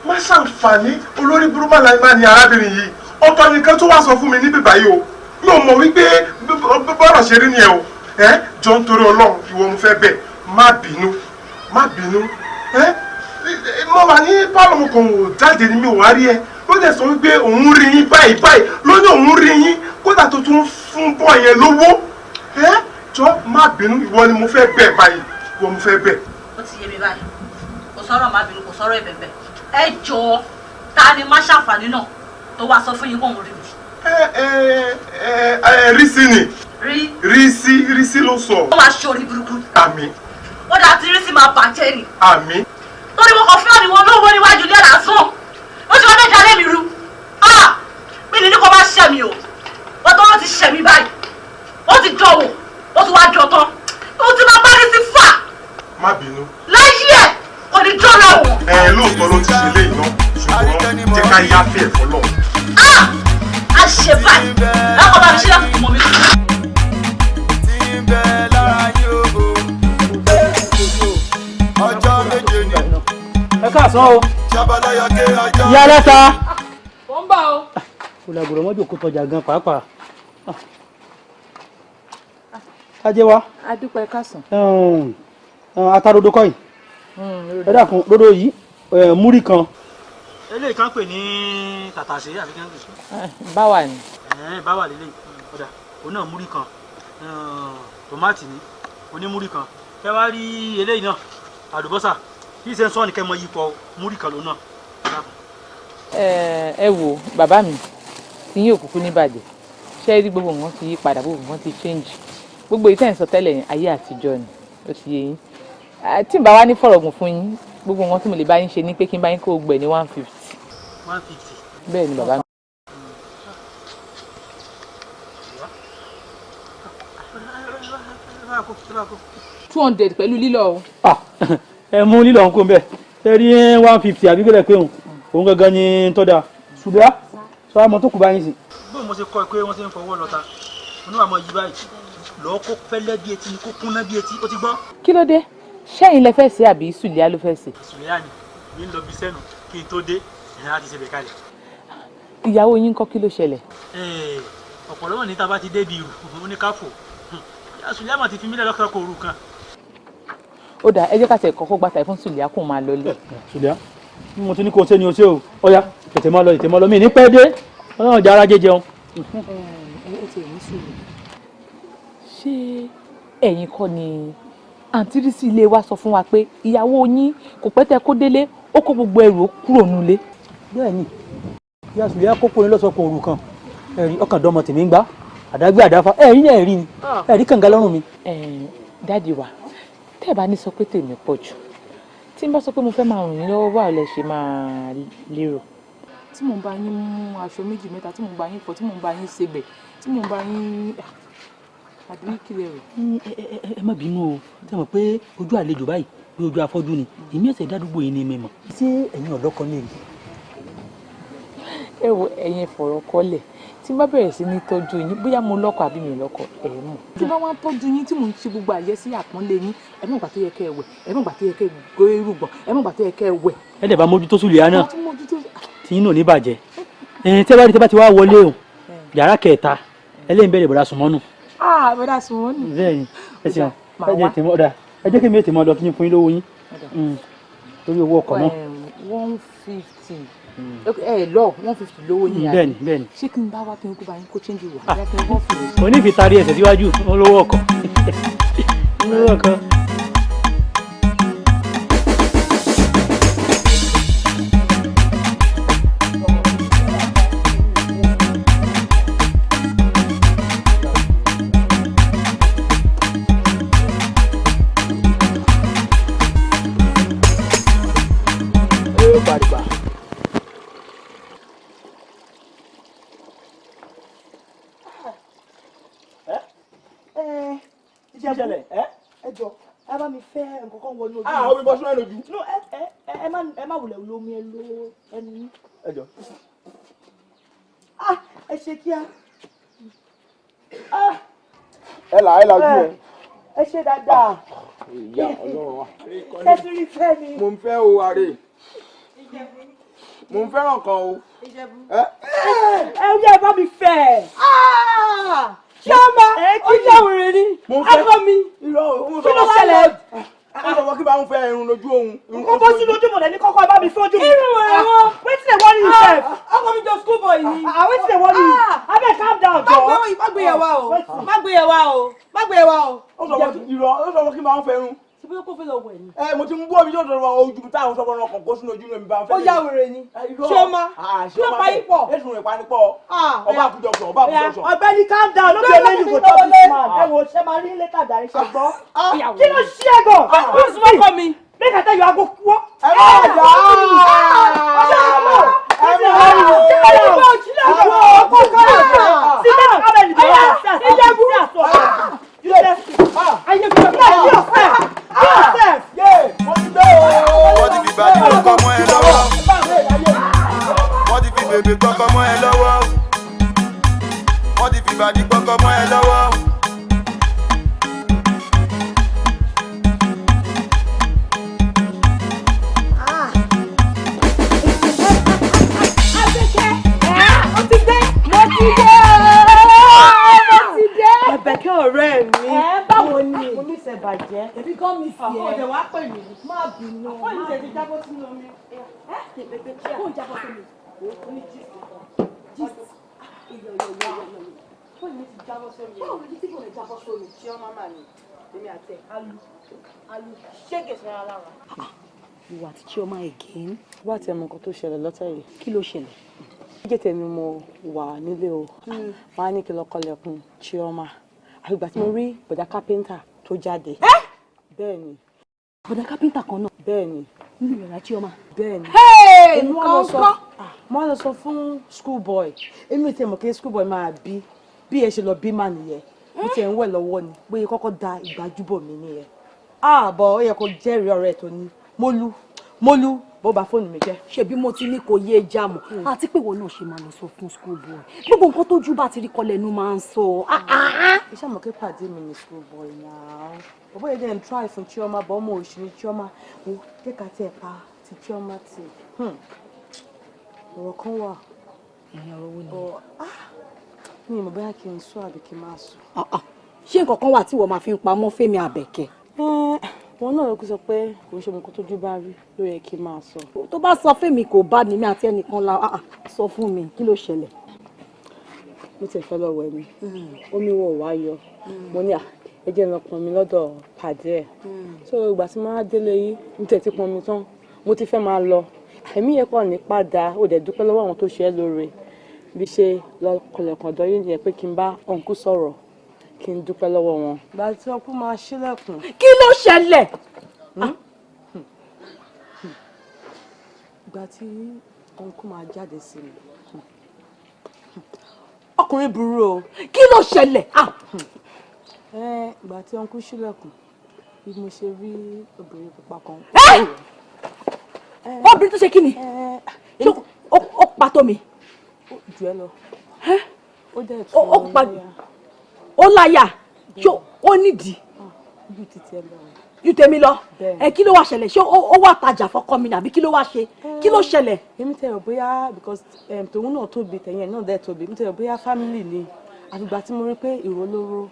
má ṣàǹfààní, olórí burúkú mà ní arábìnrin yìí. Ọ̀tọ̀ nìkan tó wá sọ fún mi níbí báyìí o. Mi ò mọ̀ wípé bọ́rọ̀ ṣe rí ni ẹ o. Ẹ jọ, nítorí Ọlọ́run, ìwọ mo fẹ́ bẹ̀, má bínú, má bínú. Ẹ mo wà ní pálọ̀, mo kàn wò jáde ni, mi ò wá rí ẹ. Ló dẹ̀ sọ wípé òun rí yín báyìí báyìí, ló ní òun rí yín, kódà tó tún fún bọ́ yẹn lówó. Ẹ jọ, má bínú, ìwọ ni mo fẹ́ bẹ̀ báyìí, ìwọ mo fẹ́ bẹ̀. Ó ti yé mi báyìí, kò sọ̀rọ̀ má bínú, kò sọ̀rọ̀ ìbẹ̀bẹ̀. Ẹ jọ, ta ni má ṣàǹfààní náà tó wá sọ fún yín kóun rí mi? Ẹ ẹ ẹ ẹ, rí sí ni. Rí. Rí sí, rí sí ló sọ. Ó máa ṣe orí burúkú. Àmín. Ó dà tí rí sí máa bàjẹ́ ni. Àmín. Torí mo kàn fún àníwọ̀n olówó níwájú ilé lásán, ó ti wọ́n fẹ́ dalé mi rú. Ah, mi ní kó má ṣẹ̀ mi o. Wọ́n tó wọ́n ti ṣẹ̀ mi báyìí, ó ti dánwò, ó ti wá jọ tán, ó ti máa bá ní sí fà. Má bínú. Láyé ẹ̀ kò ní dán lọ́wọ́. Ẹ lóòótọ́ ló ti ṣe léyìí náà, ṣùgbọ́n jẹ́ ká yáfẹ́ ẹ̀fọ́ lọ. Ah, a ṣe báyìí, ẹ kọ́ bá mi ṣe láti mọ̀ mi. Tí ń bẹ lára yín o. Ọjọ́ méje ni. Ẹ káàsán o. Ṣabaláyọ̀kẹ́ ọjọ́. Ìyá aláta. Ó ń bọ̀ o. Kò làgbọ̀dọ̀ mọ́jọ kó tọjà gan pàápàá. Ajé wa. Adúpẹ́, kásán. Atarodo kọ́ yìí. Ẹ dákun, rodo yìí, múrí kan. Eléyìí kan pè ní tàtàṣé àbí kí wọ́n pè? Báwa ni. Ẹ̀ báwa lélẹ̀. Ọ̀dà òun náà, múrí kan. Tòmátì ní Onímúrí kan. Kẹ wá rí eléyìí náà, àlùbọ́sà. Bí ṣe ń sọ ni kẹ́ mọ yípo múrí kan lòun náà. Ẹ wo bàbá mi, tí yín òkùnkùn ní bàjẹ́. Ṣé rí gbogbo nǹkan ti yí padà, gbogbo nǹkan ti change. Gbogbo ìtẹ́ ń sọ tẹ́lẹ̀ yẹn, ayé àtijọ́ ni, ó ti yé yín. Tí n bá wá ní fọ̀rọ̀gùn fún yín, gbogbo nǹkan tí mo lè bá yín ṣe ni pé kí n bá yín kó gbẹ̀ ní 150. 150. Bẹ́ẹ̀ ni bàbá mi. Ẹ 200 pẹ̀lú lílọ o. Ẹ mú lílọ ń kó bẹ́ẹ̀. Ṣé rí 150 àbí kílẹ̀ pé òun? Òun gangan ni tó dáa. Ṣùgbọ́n sọ àmọ́ tó kù bá yín sí. Bóun mo ṣe kọ́ ẹ pé wọ́n ṣe ń fọwọ́ lọ́ta, oníwà mọ̀ yí báyìí. Lọ́ọ́ kó fẹ́lẹ́ bí etí ni kó kúnná bí etí, ó ti gbọ́. Kí ló dé? Ṣẹ́yìn lẹ fẹ́ ṣe àbí Sùlíà ló fẹ́ ṣe? Sùlíà ni, mi ń lọ bí sẹ́nu kí n tó dé, ẹ̀yìn á ti ṣe bẹ̀ kalẹ̀. Ìyàwó yín ńkọ́, kí ló ṣẹlẹ̀? Ọ̀pọ̀lọpọ̀ ní tá a bá ti débi ìrù, ó ní ká fò. Sùlíà mà ti fi mílẹ̀ lọ́kàn kò rù kan. Ó dáa, ẹ jẹ́ ká tẹ̀ kọ́kọ́ gbàtà fún Sùlíà kó máa lọ lé. Sùlíà, mo ti ní kó o ṣe ni o ṣe o, ọ̀ya tètè máa lọ, tètè máa lọ, mi ní pẹ́ dé, Ọlọ́run jẹ́ ara jẹjẹun. Ẹ ti ní sùúrù. Ṣé ẹ̀yin kọ́ ni àǹtí Rísí ilé wa sọ fún wa pé ìyàwó yín kò pẹ́ tẹ́ kó délé, ó kó gbogbo ẹrù ó kúrò nílé? Bẹ́ẹ̀ni, ìyá Sùlíà kókó ni lọ́sọ̀kọ̀ òru kan, ẹ̀rí ọkàn dọ́mọ tèmi ń gbá, àdágbé àdáfà, ẹ̀rí náà ẹ̀rí ni, ẹ̀rí kànga lọ́rùn mi. Dáàdi wa, tẹ́ ẹ bá ní sọ pé tèmi pọ̀ jù, tí n bá sọ pé mo fẹ́ máa ràn yín lọ́wọ́, báwo lẹ ṣe máa lérò? Tí mò ń bá yín mú aṣọ méjì mẹ́ta, tí mò ń bá yín fọ̀, tí mò ń bá yín sebẹ̀, tí mò ń bá yín àbí kí lẹ rò? Ẹ má bínú o, ṣé mọ̀ pé ojú àlejò báyìí bí ojú afọ́jú ni, èmi ẹ̀sẹ̀ dádúgbò yìí ni mi mọ̀. Ṣé ẹ̀yin ọ̀dọ́ kan lè rí? Ẹ wo ẹ̀yin fọ̀rọ̀ kọ́lẹ̀, tí n bá bẹ̀rẹ̀ sí ní tọ́jú yín, bóyá mo lọ́kọ àbí mi ò lọ́kọ, ẹ̀ mọ̀. Tí n bá wá ń tọ́jú yín tí mò ń ṣe gbogbo àyẹ́sí àpọ́nlé yín, ẹ mọ̀ ìgbà tó yẹ kẹ́ ẹ wẹ̀, ẹ mọ̀ ìgbà tó yẹ kẹ́ ẹ gbé irùngbọ̀n, ẹ mọ̀ ìgbà tó yẹ kẹ́ ẹ wẹ̀. Ẹ dẹ̀ bá mójútó Sùlíà náà, Mo tún mójútó. tí yín náà ní bàjẹ́. Ẹ̀yin tẹ́ bá rí tẹ́ bá ti wá wọlé o, yàrá kẹta, ẹlẹ́yìn bẹ̀rẹ̀ bọ̀dá Sùnmọ́nù. Ah, bọ̀dá Sùnmọ́nù. Bẹ́ẹ̀ni, ẹ ṣeun, Màá ẹ jẹ́ wá. tèmọ́ ọ̀dà, ẹ jẹ́ kí mi ètè mọ́ lọ kí n fún yín lówó yín. Torí owó ọkọ̀ náà. 150. Ẹ lọ 150 lówó yín àbí? Bẹ́ẹ̀ni, bẹ́ẹ̀ni. Ṣé kí n bá wá kí n kó bá yín kó change wà? Bóyá kí n bọ́ fún mi. Mo ní fi tarí ẹsẹ̀ síwájú, olówó ọkọ̀. Olówó ọkọ̀. Ìṣẹ̀lẹ̀ ẹ́. Ẹ jọ, ẹ bá mi fẹ́ nǹkan kan wọnú ojú. Ah, omi bọ́ sínú ẹ̀ lójú. No, ẹ má wulẹ̀ lomi, ẹ lo ẹnu yín. Ẹ jọ. Ah, ẹ ṣe kíá. Ah, Ẹ là ojú ẹ. Ẹ ṣe dáadáa. Ìyá Ọlọ́run wa. Ṣé tí rí fẹ́ mi? Mo ń fẹ́ o, àrè. Mo ń fẹ́ràn kan o. Ẹ yẹ bá mi fẹ́. Chioma, ó jẹ́ wèrè ni. Akọ mi. Kí ló ṣẹlẹ̀? Ó sọ fún kí bá ń fẹ́ irun lójú òun. Kó bó sínú ojú mọ̀lẹ́ ní kọ́kọ́ ẹ bá mi fẹ́ ojú mi. Irun wèrè wọn. Wetin dey worry you sef? Ọkọ mi jọ school boy ni. Ah, wetin dey worry you? Abeg calm down jọ. Má gbé yẹn wá o. Má gbé yẹn wá o. Má gbé yẹn wá o. Ó sọ fún irọ́, ó sọ fún kí bá ń fẹ́ irun. Ṣé bóyá kó fẹ́ lọ wẹ̀ ni? Ẹ mo ti ń bú omi yóò dọ̀rọ̀ ojú táwọn sọ fún ọkàn kó sínú ojú mi bá ń fẹ́. Ó yá wèrè ni. Chioma, kí ló pa yín pọ̀? Èsùn rẹ̀ panipọ̀. Ọba àkùjọsọ, ọba àkùjọsọ. Ọ̀gbẹ́ni calm down, no be only you go talk this man. Ẹ wo ṣe máa rí later jàre ṣe gbọ́. Kí ló ṣí ẹ gan? Ó sì mọ́ kọ́ mi. Make I tell you, I go wọ́. Ẹ má jà á. Ẹ má Wọ́n ti fi bàbí kọ́kọ́ mọ́ ẹ lọ́wọ́. Wọ́n ti fi bèbè kọ́kọ́ mọ́ ẹ lọ́wọ́. Wọ́n ti fi bàdí kọ́kọ́ mọ́ ẹ lọ́wọ́. Ó ti dé, mo ti dé, mo ti dé. Àbẹ̀kẹ́ ọ̀rẹ́ mi. Ẹ báwo ni? Mo ní ìṣẹ̀ bàjẹ́. Èmi gan mi sí ẹ. Ọ̀dẹ̀ wá pè mí. Má bínú. Fóònù tẹ̀ ti jábọ́ sínú omi. Fóònù jábọ́ sómi. Ó ní gist kan. Gist. Fóònù mi ti jábọ́ sómi. Báwo ló dé tí fóònù jábọ́ sómi? Ṣé ọmọ màmá ni? Èmi àti ẹ̀ alu alu ṣége sọ́ra lára. Ìwà àti Chioma again. Wá tiẹ̀ mọ nǹkan tó ṣẹlẹ̀ lọ́tẹ̀ yìí. Kí ló ṣẹlẹ̀? Jíjẹ́ tèmi mo wà nílé o. Wọ́n á ní kí n lọ kọlẹ̀kùn Chioma. Àfìgbà tí mo rí bọ̀dá kápẹ́ńtà tó jáde. Bẹ́ẹ̀ ni. Bọ̀dá kápẹ́ńtà kan náà. Bẹ́ẹ̀ ni. Nínú yàrá Chioma. Bẹ́ẹ̀ ni. Hey, Èmi wá lọ nǹkan sọ kọ́. Mo wá lọ sọ fún school boy. Èmi ò tiẹ̀ mọ̀ pé school boy máa bí bí ẹ ṣe lọ bí mà nìyẹn. Mo tiẹ̀ ń wẹ̀ lọ́wọ́ ni pé kọ́kọ́ da ìgbájúbọ̀ mi nìyẹn. Ààbọ̀ ó yẹ kó jẹ́rìí ọ̀rẹ́ tó ní. Mo lu bó ba fóònù mi jẹ́. Ṣebí mo ti ní kò yé jáàmù, àti pé ìwọ náà ṣe máa lọ sọ fún school boy. Gbogbo nǹkan tójú bá ti rí kọlẹ̀ ẹnu máa ń sọ. Iṣẹ́ àmọ́ kí pàdé mi ní school boy náà. Bàbá yẹn dẹ̀ ń try fún Chioma, bọ́ ọmọ òṣì ní Chioma. Wo jẹ́ ká tiẹ̀ pa ti Chioma tì. Ọ̀rọ̀ kan wà. Ìyẹn ọ̀rọ̀ wo ni? Mi ò mọ̀ bóyá kí n sọ àbí kí n má sọ. Ṣé nǹkan kan wà tí ìwọ máa fi ń pamọ́ fẹ́mi Àbẹ̀kẹ́? Wọn náà ló kú sọ pé kò ń ṣe nǹkan tójú bá rí ló yẹ kí n máa sọ. Tó bá sọ fẹ́mi kò bá ní mi àti ẹnìkan la sọ fún mi, kí ló ṣẹlẹ̀? Mo tiẹ̀ fẹ́ lọ wẹ̀ mi, omi wọ̀ wá yọ. Mo ní à ẹ jẹ́ n lọ pọn mi lọ́dọ̀ pàdé ẹ̀. So ìgbà tí mo wá délé yìí, mo tiẹ̀ ti pọn mi tán, mo ti fẹ́ máa lọ. Ẹ̀mí yẹn kàn ní padà, ó dẹ̀ dúpẹ́ lọ́wọ́ àwọn tó ṣe é lóore. Bí ṣe lọ kọlẹ̀kùn ọ̀dọ̀ yìí nìyẹn pé kí n bá ọ̀nkú sọ̀rọ̀, kí n dúpẹ́ lọ́wọ́ wọn. Ìgbà tí ọkú máa ṣílẹ̀kùn. Kí ló ṣẹlẹ̀? Ìgbà tí ọ̀nkú máa jáde sí mi. Ọkùnrin burú o. Kí ló ṣẹlẹ̀? Ìgbà tí ọ̀nkú ṣílẹ̀kùn, bí mo ṣe rí obìnrin pupa kan. Obìnrin tó ṣe kí ni? Ó pa tó mi. Jù ẹ lọ. Ó dẹ̀ Ó tún pa ó láyà, ṣó ó nídìí? Ju títí ẹ lọ. Ju tèmi lọ. Ẹ kí ló wá ṣẹlẹ̀? Ṣé ó wá tajà fọ́kọ mi nàbí kí ló wá ṣe? Kí ló ṣẹlẹ̀? Èmi tẹ̀ rò bóyá because tòun náà tóbi, tẹ̀yìn ẹ̀ náà dẹ̀ tóbi, èmi tẹ̀ rò bóyá family ni, àfìgbà tí mo rí pé ìró lóró.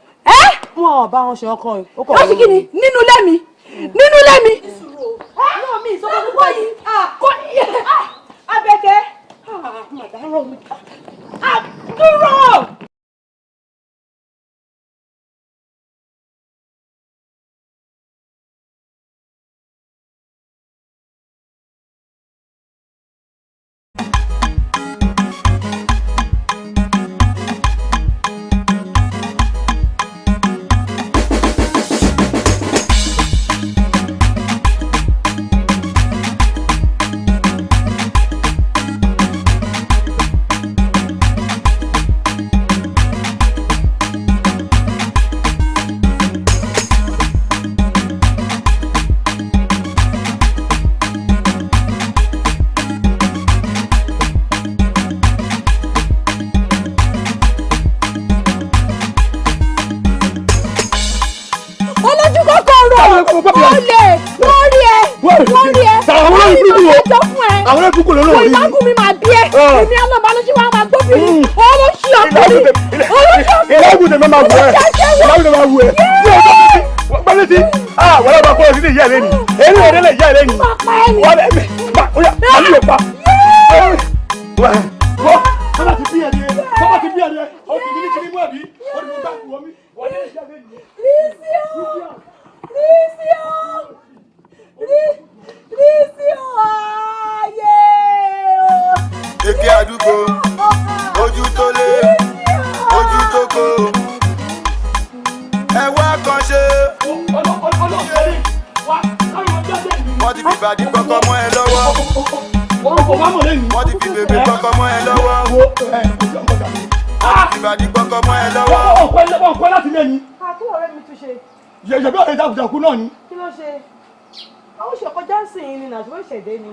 Wọn ò bá wọn ṣe ọkọ yìí. Ó ṣe kí ni? Nínú ilé mi, nínú ilé mi. Náà mi ìsọfún púpọ̀ yìí. Abẹ́kẹ́. Màdárọ̀ mi. Dúró! Olójú kòkòrò, olè, wọ́n rí ẹ, wọ́n rí ẹ. Àwọn olórí burúkú wo? Ẹjọ́ fún ẹ. Àwọn olórí burúkú ló lórí. Ìlágùn mi máa bí ẹ. Èmi àlọ́ba ló ṣe wá máa gbóbìnrin. Olóṣì ọkùnrin, olóṣì ọkùnrin. Ìlágùn tèmi máa wù ẹ́. Ìlágùn tèmi máa wù ẹ́. Gbọ́dọ̀ sí. Ah, wọ́n lọ́ba kó o sí ní ìyá ẹ̀ lẹ́nu. Èyí ò délé ìyá ẹ̀ lẹ́nu. Wọ́n bẹ̀ mí. Ó yá, màá yóò pa. Wọ́n tọ́ba ti bí ẹni ẹ. Tọ́ba ti bí ẹni ẹ. O ti ní kiri mú àbí? O ti mú bá wọ mí. Wọ́n délé ìyá ẹ̀ lẹ́nu. Lísì o, Lísì o, Lísì o, ayé o. Èké àdúgbò, ojú tó lé, ojú tó kó. Ẹ wá kan ṣe. Wọ́n ti fi ìbàdí kọ́kọ́ mọ́ ẹ lọ́wọ́. Wọ́n ti fi bèbè kọ́kọ́ mọ́ ẹ lọ́wọ́. Wọ́n ti fi ìbàdí kọ́kọ́ mọ́ ẹ lọ́wọ́. Ọ̀pẹ láti lé ni. Kí ọ̀rẹ́ mi tún ṣe? Yẹ̀yẹ̀ bí ọ̀rẹ́ ìjàkùjàkù náà ni. Kí ló ṣe? Àwọn òṣèkọ kọjá sí yín ni nàìjíríà ìṣẹ̀dé ni.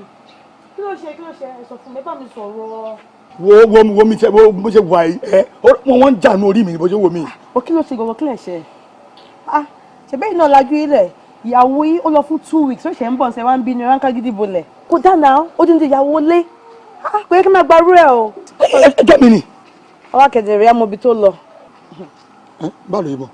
Kí ló ṣe? Kí ló ṣe? Ẹ sọ fún mi, ẹ bá mi sọ̀rọ̀. Wo wo wo mi tẹ wo bó ṣe wà yìí ẹ, wọn ń jà ní orí mi ni bó ṣe wò mí. O kí ló ṣe gbogbo kílẹ̀ ṣe? Ah, ṣẹ̀bẹ́ iná lajú ilẹ̀. Ìyàwó yìí ó lọ fún 2 weeks, ó ṣẹ̀ ń bọ̀ ṣe wá ń bínú ráńkà gidi bolẹ̀. Kò dáná, ó dín dín ìyàwó lé. Ah, kò yẹ kí n máa gbarú ẹ o. Ẹjọ́ mi ni. Ọwọ́ kẹ̀dẹ̀rẹ́ amóbi tó lọ. Báwo ló yẹ bọ̀?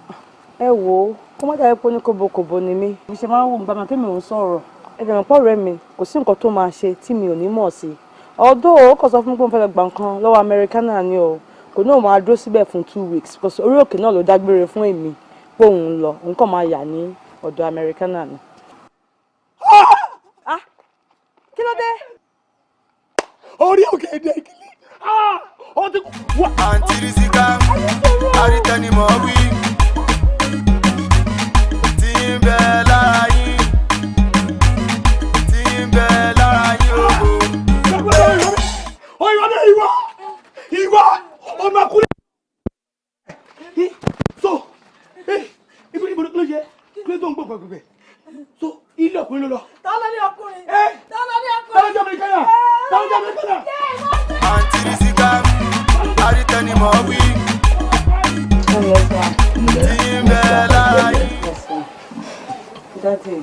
Ẹ wò ó, kó má dàbí pé ní kòbókòbó ni mí. Mi ṣe máa ń wò mí bàmà kémi ò ń sọ̀rọ̀. Ẹ dẹ̀ mọ̀ pọ̀ ọ̀rẹ́ mi, kò sí nǹkan tó máa ṣe tí mi ò ní mọ̀ sí. Although ó kàn sọ fún mi pé mo fẹ́ lọ gbà nǹkan lọ́wọ́ Amẹ́ríkánà ni o. Kò náà máa dúró síbẹ̀ fún 2 weeks because orí òkè náà ló dágbére fún èmi. pé òun ń lọ, òun kàn máa yà ní ọ̀dọ̀ Americana ni. Ah! Kí ló dé? Orí òkè èdè ìkìlì ó ti kú. Àǹtí Rísíkà, àrítẹnimọ̀ wí tí ń bẹ lára yín, tí ń bẹ lára yín o. Ìwọ ní ìwọ ìwọ ọmọ akúlẹ̀. So ibo ibo ló yẹ kí ló tó ń gbọ́ gbẹgbẹ so ilé ọkùnrin ló lọ. Ta ló ní ọkùnrin? Ta ló ní ọkùnrin? Ta ló jẹ́ Amẹ́ríkánà? Ta ló jẹ́ Amẹ́ríkánà? Àǹtí Rísíkà, àrítẹnimọ̀ wí tí ń bẹ lára yín. Daddy,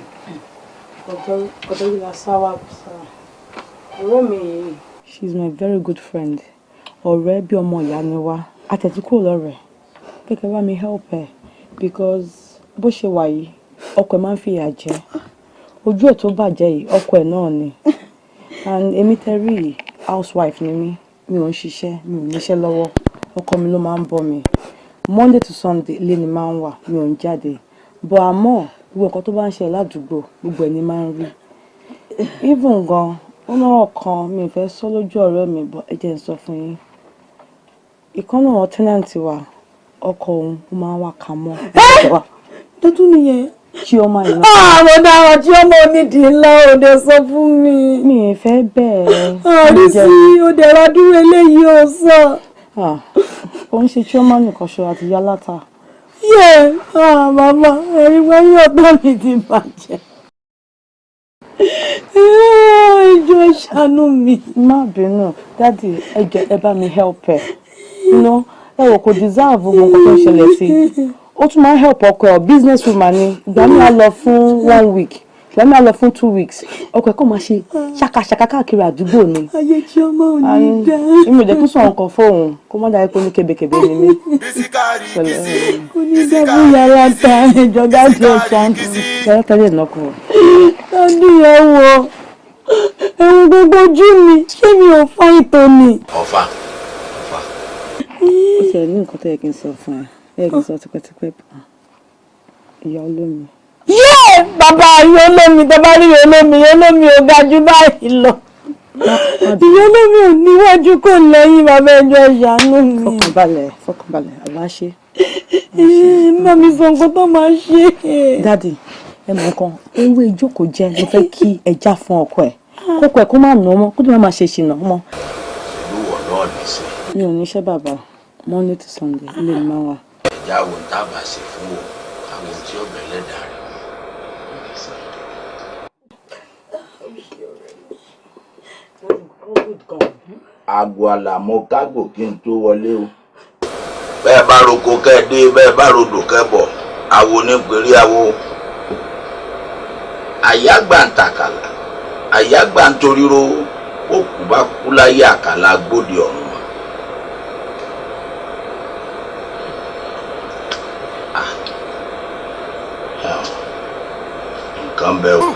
ọ̀dọ́ yìí la sáwà sá. Ọ̀rẹ́ mi yìí, she is my very good friend. Ọ̀rẹ́ bí ọmọ ìyá ni wá. Àtẹ̀tí kúrò lọ́rẹ̀ẹ́. Kẹ́kẹ́ bá mi help ẹ̀ because bó ṣe wà yìí, ọkọ ẹ̀ máa ń fìyà jẹ. Ojú ẹ̀ tó bàjẹ́ yìí, ọkọ ẹ̀ náà ni. And èmi tẹ́rí yìí, housewife ni mí. Mi ò ń ṣiṣẹ́, mi ò níṣẹ́ lọ́wọ́. Ọkọ mi ló máa ń bọ́ mi. Monday to Sunday, ilé ni máa ń wà, mi ò ń jáde. But àmọ́, gbogbo nǹkan tó bá ń ṣẹlẹ̀ ládùúgbò, gbogbo ẹ̀ ni máa ń rí. Even gan, ó náà kan mi ò fẹ́ sọ lójú ọ̀rẹ́ mi, but ẹ jẹ́ n sọ fún yín. Ìkan náà tenant wa, ọkọ òun, ó máa ń wá ka mọ́. Tuntun nìyẹn. Chioma yìí. Àwọn ọ̀daràn Chioma onídìí ńlá òde sọ fún mi. Mi ì fẹ́ bẹ́ẹ̀. Àrí sí òde ìrádúró eléyìí ò sọ. Ó ń ṣe Chioma nìkan ṣo àti Yálátà. Yẹ màmá ẹ̀rí wáyé ọ̀tá mi ti bàjẹ́. Ìjọ ṣàánú mi. Má bínú, daddy, ẹ jọ̀ọ́, ẹ bá mi help ẹ. Ẹ wò, kò deserve gbogbo nǹkan tó ń ṣẹlẹ̀ sí i. Ó tún máa ń help ọkọ ẹ̀, business woman ni. Ìgbà mi á lọ fún one week, ìgbà mi á lọ fún 2 weeks. Ọkọ ẹ̀ kàn máa ṣe ṣàkàṣàkà káàkiri àdúgbò ni. Ayé Chioma ò ní dá. Èmi ò jẹ́ kí sọ̀rọ̀ nǹkan fóun kó má dàbí pé ní kébékébé ni mí. Kò ní dá fún yàrá ta ìjọ daddy ẹ̀ ṣàánú. Yàrá tẹ́lẹ̀ nọkọ. Daddy, ẹ wọ ẹ̀wọ̀n gbogbo ojú mi, ṣé mi ò fá ìtò ni? Ọ̀fà ọ̀fà. Ó ti ẹ̀ ní nǹkan tó yẹ kí n sọ fún ẹ, ẹ yẹ kí n sọ tipẹ́tipẹ́, ìyá olómi. Yé bàbá, ìyá olómi, tó bá rí ìyá olómi, ìyá olómi ò ga jù báyìí lọ. Ìyá olómi ò níwájú kò lẹ́yìn. Bàbá, ẹjọ́ ìṣàánú mi. Fọkànbalẹ̀, fọkànbalẹ̀, àwa ṣe. Má mi sọ nǹkan tó máa ṣe. Daddy, ẹ mọ̀ nǹkan, ewé ìjókòó jẹ́ mo fẹ́ kí ẹ já fún ọkọ ẹ̀, kókó ẹ̀ kó má nà ọmọ, kó tó má máa ṣe ṣìnà mọ́. Ìlú wọ̀ náà nìṣẹ́. Mi ò níṣẹ́ bàbá, Monday to Sunday ilé mi máa wà. Ẹ̀já wo ń tábà ṣe fún o àwọn tí ọbẹ̀ lẹ́dàá rẹ̀. Aago àlàmọ́ kágbò kí n tó wọlé o. Bẹ́ẹ̀ bá roko kẹ́ ẹ dé, bẹ́ẹ̀ bá rodò kẹ́ bọ̀, àwo ní pèrè àwo. Àyágbà ń tàkàlà, àyágbà ń toríro, ó kú bá kú láyé àkàlà gbòde ọ̀run mọ́. Nǹkan bẹ́ẹ̀ o.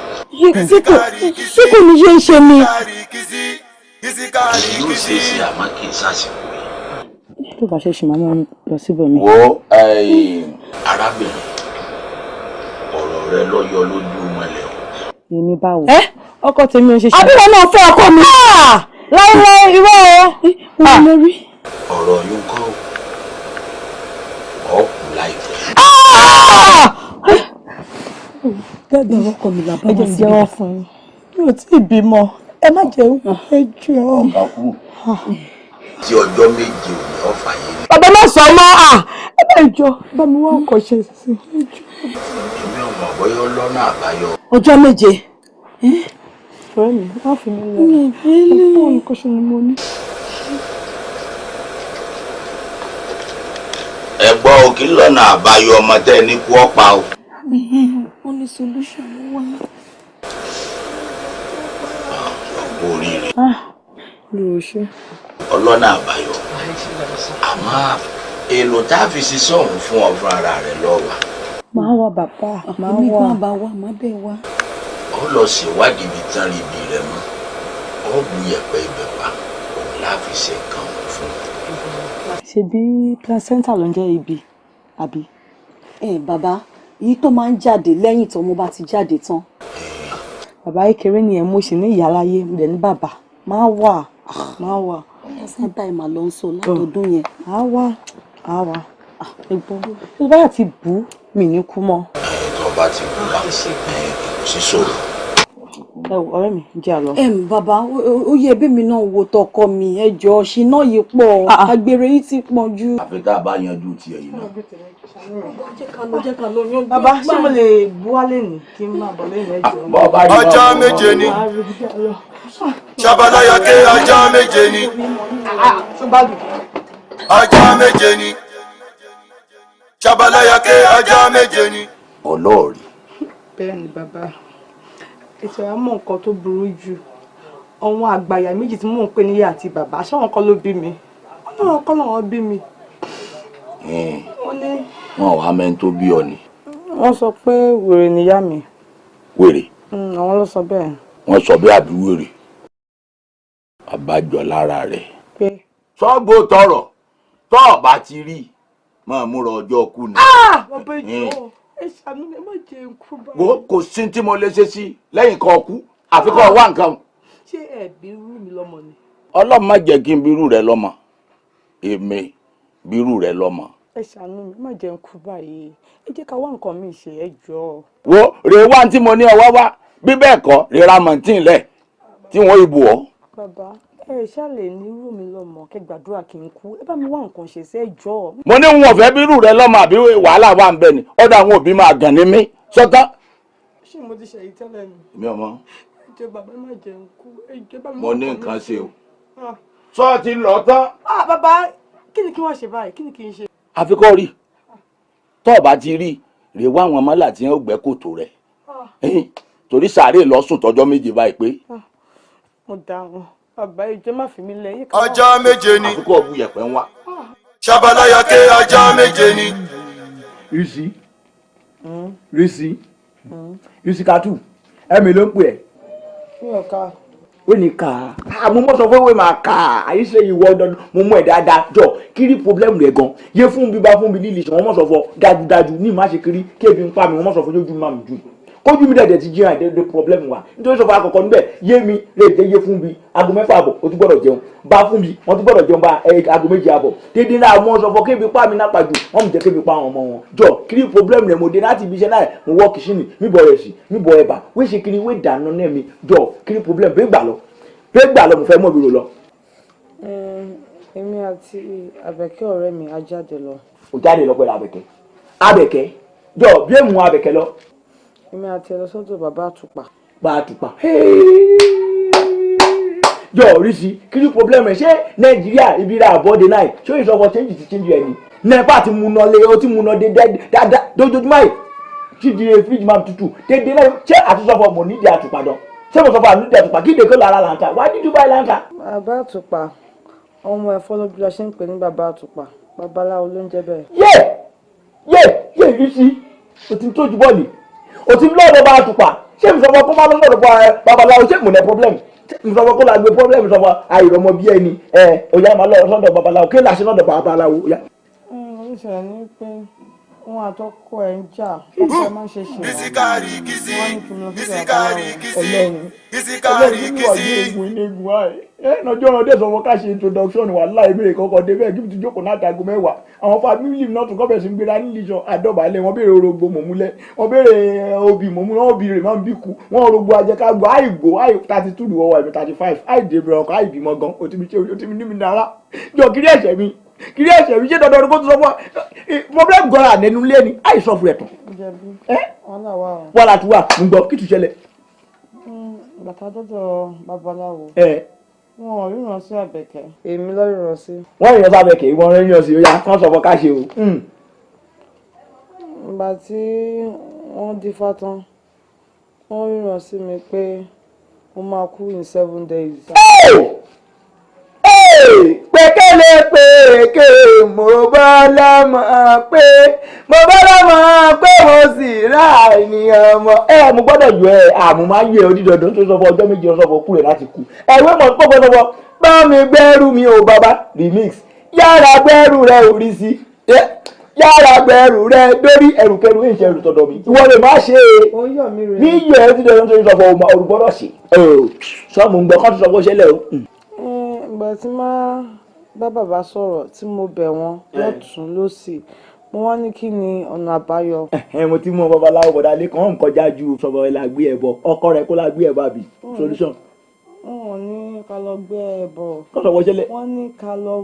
Ṣé kò ní ṣe ń ṣe ni? Yóò ṣe é ṣe, àmọ́ kì í ṣàṣìkò yìí. Tó bá ṣe ṣì máa mú lọ síbòmí. Wo, arábìnrin, ọ̀rọ̀ rẹ ló yọ lójú mọ́lẹ̀ o. Èmi báwo? Ọkọ tèmi ò ṣe ṣe. Àbúrò náà fẹ́ ọkọ mi. Láíláí, irọ́ o. Wọ́n lè rí. Ọ̀rọ̀ yóò kọ́ ọ kù láìpẹ́. Daddy, ọkọ mi là bá Ẹ wọn jẹ́ sí. jẹ́wọ́ fún yín. Mi ò tí ì bímọ. Ẹ má jẹ́ ẹ jọ. Ọ̀gá kú tí ọjọ́ 7 òní ọ̀fà yìí ni. Bàbá, má sọ mọ́ à. Ẹ bá ìjọ bá mi wá ọkọ̀ ṣe sí. Èmi ò mọ̀ bóyá ó lọ́nà àbáyọ. Ọjọ́ 7. Ọ̀rẹ́ mi, má fi mi lọ. Mi ì fi lè. Fóònù kan ṣe ni mo ní. Ẹ gbọ́ o, kí lọ́nà àbáyọ ọmọ tẹ́ ẹ ní kú ọ́pa o. Ó ní solution wá. Kú oríire. Olùwò ṣe. Ọlọ́nà àbáyọ, àmọ́ èlò tá a fi ṣiṣẹ́ ọ̀hún fún ọ fún ara rẹ lọ́wọ́. Máa wá bàbá, máa Èmi wá. gan bá wá, má bẹ́ẹ̀ wá. Ọ lọ ṣèwádìí ibi tán rí ibi rẹ mọ́, ọ bu yẹ̀pẹ̀ ibẹ̀ pa òun láfi ṣe nǹkan ọ̀hún fún un. Ṣebí placenta ló ń jẹ́ ibi, àbí? Ẹ bàbá, èyí tó máa ń jáde lẹ́yìn tó mo bá ti jáde tán. Bàbá, kékeré nìyẹn. Mo sì ní ìyá láyé, mo dẹ̀ ní bàbá. Máa wà, máa wà. Sábà ẹ̀ mà lọ ń sọ látọdún yẹn. Á wà, á wà. Ẹ gbọ́, tó bá yà ti bù mí ní kú mọ́. Ẹ tó bá ti bù wá, kò sí ṣòro. Ẹ wò, ọ̀rẹ́ mi, jẹ́ àlọ́. Ẹm bàbá, ó yẹ ẹbí mi náà wo tọkọ mi. Ẹ jọ, ṣìnà yìí pọ̀, àgbèrè yìí ti pọ̀ jù. Àfi tá a bá yanjú tiẹ̀ yìí náà. Jẹ́ ká lọ, jẹ́ ká lọ yanjú. Bàbá, ṣé mo lè bu wálé ní kí n máa bọ̀ lẹ́yìn? Ẹjọ́. Bọ́ bá rí. Ọjọ́ 7 ni Ṣabaláyọ̀ké, ọjọ́ 7 ni, ọjọ́ 7 ni Ṣabaláyọ̀ké, ọjọ́ 7 ni. Ọlọ́ọ̀rí. Bẹ́ẹ̀ ni bàbá, ètò àmọ́ nǹkan tó burú jù, àwọn àgbàyà méjì tí mò ń pè níyà àti bàbá, ṣáwọn kan ló bí mi? Ọlọ́run kọ́ làwọn bí mi. Wọ́n ní. Wọn ò wá mẹ́ni tó bí ọ ni? Wọ́n sọ pé wèrè níyá mi. Wèrè? Àwọn ló sọ bẹ́ẹ̀. Wọ́n sọ bí àbí wèrè àbájọ lára rẹ̀. Pé. Sọ́gbó tọrọ tọ́ ọ bá ti rí, máa múra ọjọ́ kú ni. Bàbá, ìjọ, ẹ ṣàánú mi, ẹ má jẹ́ n kú báyìí. Wo, kò sí tí mo lè ṣe sí lẹ́yìn kan kú, àfi kọ́ wá nǹkan. Ṣé ẹ bí irú mi lọ́mọ ni? Ọlọ́run má jẹ́ kí n bírú rẹ lọ́mọ, èmi bírú rẹ lọ́mọ. Ẹ ṣàánú mi, má jẹ́ n kú báyìí. Ẹ jẹ́ ká wá nǹkan mi ṣe, ẹ jọ̀ọ́. Wo, rè wá tí mo ní ọwọ́ wá, bí bẹ́ẹ̀ kọ́ rírà mọ̀ntìn lẹ̀ tí wọ́n ibù ọ́. Bàbá, ẹ ṣáà lè ní irú mi lọ́mọ kẹ́ gbàdúrà kí n kú. Ẹ bá mi wá nǹkan ṣe sí, ẹ jọ̀ọ́. Mo ní wọn fẹ́ bírú rẹ lọ́mọ, àbí wàhálà wà ń bẹ ni ọ̀dọ̀ àwọn òbí máa gàn ní mí sọ́tán. Ṣé mo ti ṣèyí tẹ́lẹ̀ ni? Mi ò mọ̀. Ẹ jọ̀ọ́ bàbá, má jẹ́ n kú. Ẹ jọ̀ọ́, bá mi Mo wá ní nǹkan nǹkan mi ṣe o. Ah. Sọ ti lọ tán. Ah, bàbá, kí ni kí wọ́n ṣe báyìí? Kí ni kí n ṣe? Àfikọ́ rí tọ́ ọ bá ti rí rè wá àwọn mọ́là tí wọ́n gbẹ́ kòtò rẹ̀. Ẹ̀hìn, torí sàárè lọ́sùn tọjọ́ 7 báyìí pé. Mo dá wọn. Bàbá, ẹ jọ̀ọ́, má fi mí lẹ̀. Ọjọ́ 7 ni. Àfikọ́ ọ̀bù yẹ̀pẹ̀ ń wá. Ṣabaláyọ̀ké, ọjọ́ 7 ni. Rísí, Rísí, Rísí katu, ẹ̀mí ló ń pè ẹ́. Mi ò ká. Ó ní ká á, mo mọ̀ sọ fún wẹ́ẹ́ máa ká àyíṣe ìwọ dandan, mo mú ẹ̀ dáadáa. Jọ, kiri problem rẹ̀ gan yé fún mi, bá fún mi lílì sàn. Wọ́n mọ̀ sọ fọ dájúdájú ní má ṣe kiri kébi ń pa mi. Wọ́n mọ̀ sọ fún ojú máa mi jù kójú mi dẹ̀dẹ̀ ti jíran ìdẹ́dẹ́ problem wa, nítorí sọ fún akọ̀kọ̀ níbẹ̀ yé mi lè jẹ́ yé fún mi. Aago 6:30 o ti gbọ́dọ̀ jẹun, bá fún mi wọ́n ti gbọ́dọ̀ jẹun bá aago 7:30 dédé náà. Wọ́n sọ fún kébi pa mi náà pàjù, wọ́n mú jẹ́ kébi pa àwọn ọmọ wọn. Jọ, kiri problem rẹ̀? Mo dé láti ibi iṣẹ́ náà, mo wọ́ kìsìnì mi, bọ̀ rẹ̀ sí mi, bọ̀ ẹ̀bà wí ṣe kiri wí dáná náà mi. Jọ, kiri problem? Bẹ́ẹ̀ gbà lọ, bẹ́ẹ̀ gbà lọ, mo fẹ́ mọ̀ bí ro lọ. Èmi àti Àbẹ̀kẹ́ ọ̀rẹ́ mi á jáde lọ. O jáde lọ pẹ̀lú Àbẹ̀kẹ́? Àbẹ̀kẹ́, jọ, bí èmu Àbẹ̀kẹ́ lọ. Èmi àti ẹ lọ sọ́dọ̀ bàbá àtùpà. Bá àtùpà. Jọ, oríṣi kí ni problem ẹ? Ṣé Nàìjíríà ibi ra àbọ̀dé náà, ṣé ìsọfọ change ti change ẹ ni NEPA ti múná lé, ó ti múná dé dáadáa dojoojúmọ́ yìí, tí di fridge máa tutù dédé náà. Ṣé àtúnṣọfọ mo nídìí àtùpà dán? Ṣé mo sọ fún ànídìí àtùpà kí dèkó lára làǹtà wá dídú báyìí làǹtà. Bàbá àtùpà, ọmọ ẹ̀fọ́ ló bí la ṣe ń pè ní bàbá àtùpà. Babaláwo ló ń jẹ́ bẹ́ẹ̀. Yé yé yé, ìrísí o ti ń tójú bọ́ọ̀lì, o ti ń lọ́ọ̀dọ̀ bá àtùpà. Ṣé mi sọ fún kó má lọ́dọ̀ bá babaláwo? Ṣé mo ní problem? Ṣé mi sọ fún kó la gbé problem? Sọ fún àìrọ̀mọ bí ẹni ẹ ọ̀yá máa lọ sọ́dọ̀ babaláwo, kí làṣẹ lọ́dọ̀ babaláwo ọ̀yá. Oníṣẹ́ ni pé wọn àtọkọ ẹ̀ ń jà, ọkọ ẹ̀ máa ń ṣe ṣe. Bisikari kisi, bisikari kisi, Ọlọ́run bisikari kisi. Egun ilé egun àì ẹ lọ́jọ́ ọ̀rọ̀ dẹ̀ sọ fún ká ṣe introduction wà láì mèrè kọ́kọ́ dé bẹ́ẹ̀ kí n ti jókòó náà aago 10. Àwọn family náà tún kọ́ bẹ̀rẹ̀ sí ń gbéra nílì sọ àdọ́bàlẹ̀. Wọ́n béèrè orogbo mòmúlẹ̀, wọ́n béèrè obì mòmúlẹ̀, wọ́n béèrè máa ń bí ku wọ́n orogbo ajẹ́kágbó àìgbò àì 32 ni wọ́n wà, èmi 35, àìdèbèrè ọkọ̀ àìbímọ gan. O ti mi ṣe, o ti mi ní mi nára. Jọ, kiri ẹ̀ṣẹ̀ mi, kiri ẹ̀ṣẹ̀ mi? Ṣé dandan ni kó tún sọ fún wa problem gan ànẹnu lé ni àìsàn fún ẹ̀ tán? Jẹ̀bi wàhálà wà o. Wàhálà tí wà ń gbọ́, kí tún ṣẹlẹ̀? Bàtà dọ́dọ̀ babaláwo. Ẹ. Wọn ò ríran sí Àbẹ̀kẹ́. Èmi ló ríran sí. Wọ́n yàn sábẹ̀kẹ́, ìwọ̀n rẹ̀ yàn sí. Ó yá, kán sọ fún ká ṣe o. Ìgbà tí wọ́n dífá tán, wọ́n ríran sí mi pé mo máa kú in 7 days. Pékélé péké, mo bá lọ́mọ pé, mo bá lọ́mọ pé, mo sì rà ènìyàn mọ́. Ẹ mo gbọ́dọ̀ yọ ẹ, àmọ́ máa yọ ẹ onídọ̀dọ̀ tó sọ fún ọjọ́ 7, sọ fún kú rẹ̀ láti kú. Ẹ̀wé mọ̀ pọ̀ sọ fún bá mi gbẹ́rù mi ò bàbá remix, yára gbẹ́rù rẹ̀ ò rí sí. Yára gbẹrù rẹ lórí ẹrùkẹrù èyí ṣe ẹrù tọ̀dọ̀ mi. Ìwọ lè má ṣe é. Ó ń yọ̀ mí rẹ̀. Ní iyọ̀ ẹ ti dẹ̀rọ̀ nítorí sọ̀fọ̀ ọmọ olùgbọ́dọ̀ ṣe. Sọ́ọ̀mù ń gbọ́ kọ́ tó sọ bó ṣẹlẹ̀ o. Ìgbà tí máa bá bàbá sọ̀rọ̀ tí mo bẹ̀ wọ́n lọ́tùn lósì, mo wá ní kí ni ọ̀nà àbáyọ. Ẹ mo ti mú babaláwo bọ̀dá lẹ́kàn ń kọjá ju sọ̀fọ̀ ẹ̀ la gbé ẹ̀ bọ̀ ọkọ rẹ̀ kó la gbé ẹ̀ bọ̀ àbí solution. Wọ́n ní ká lọ gbé ẹbọ. Kọ́ sọ wọ́n ṣẹlẹ̀. Wọ́n ní ká lọ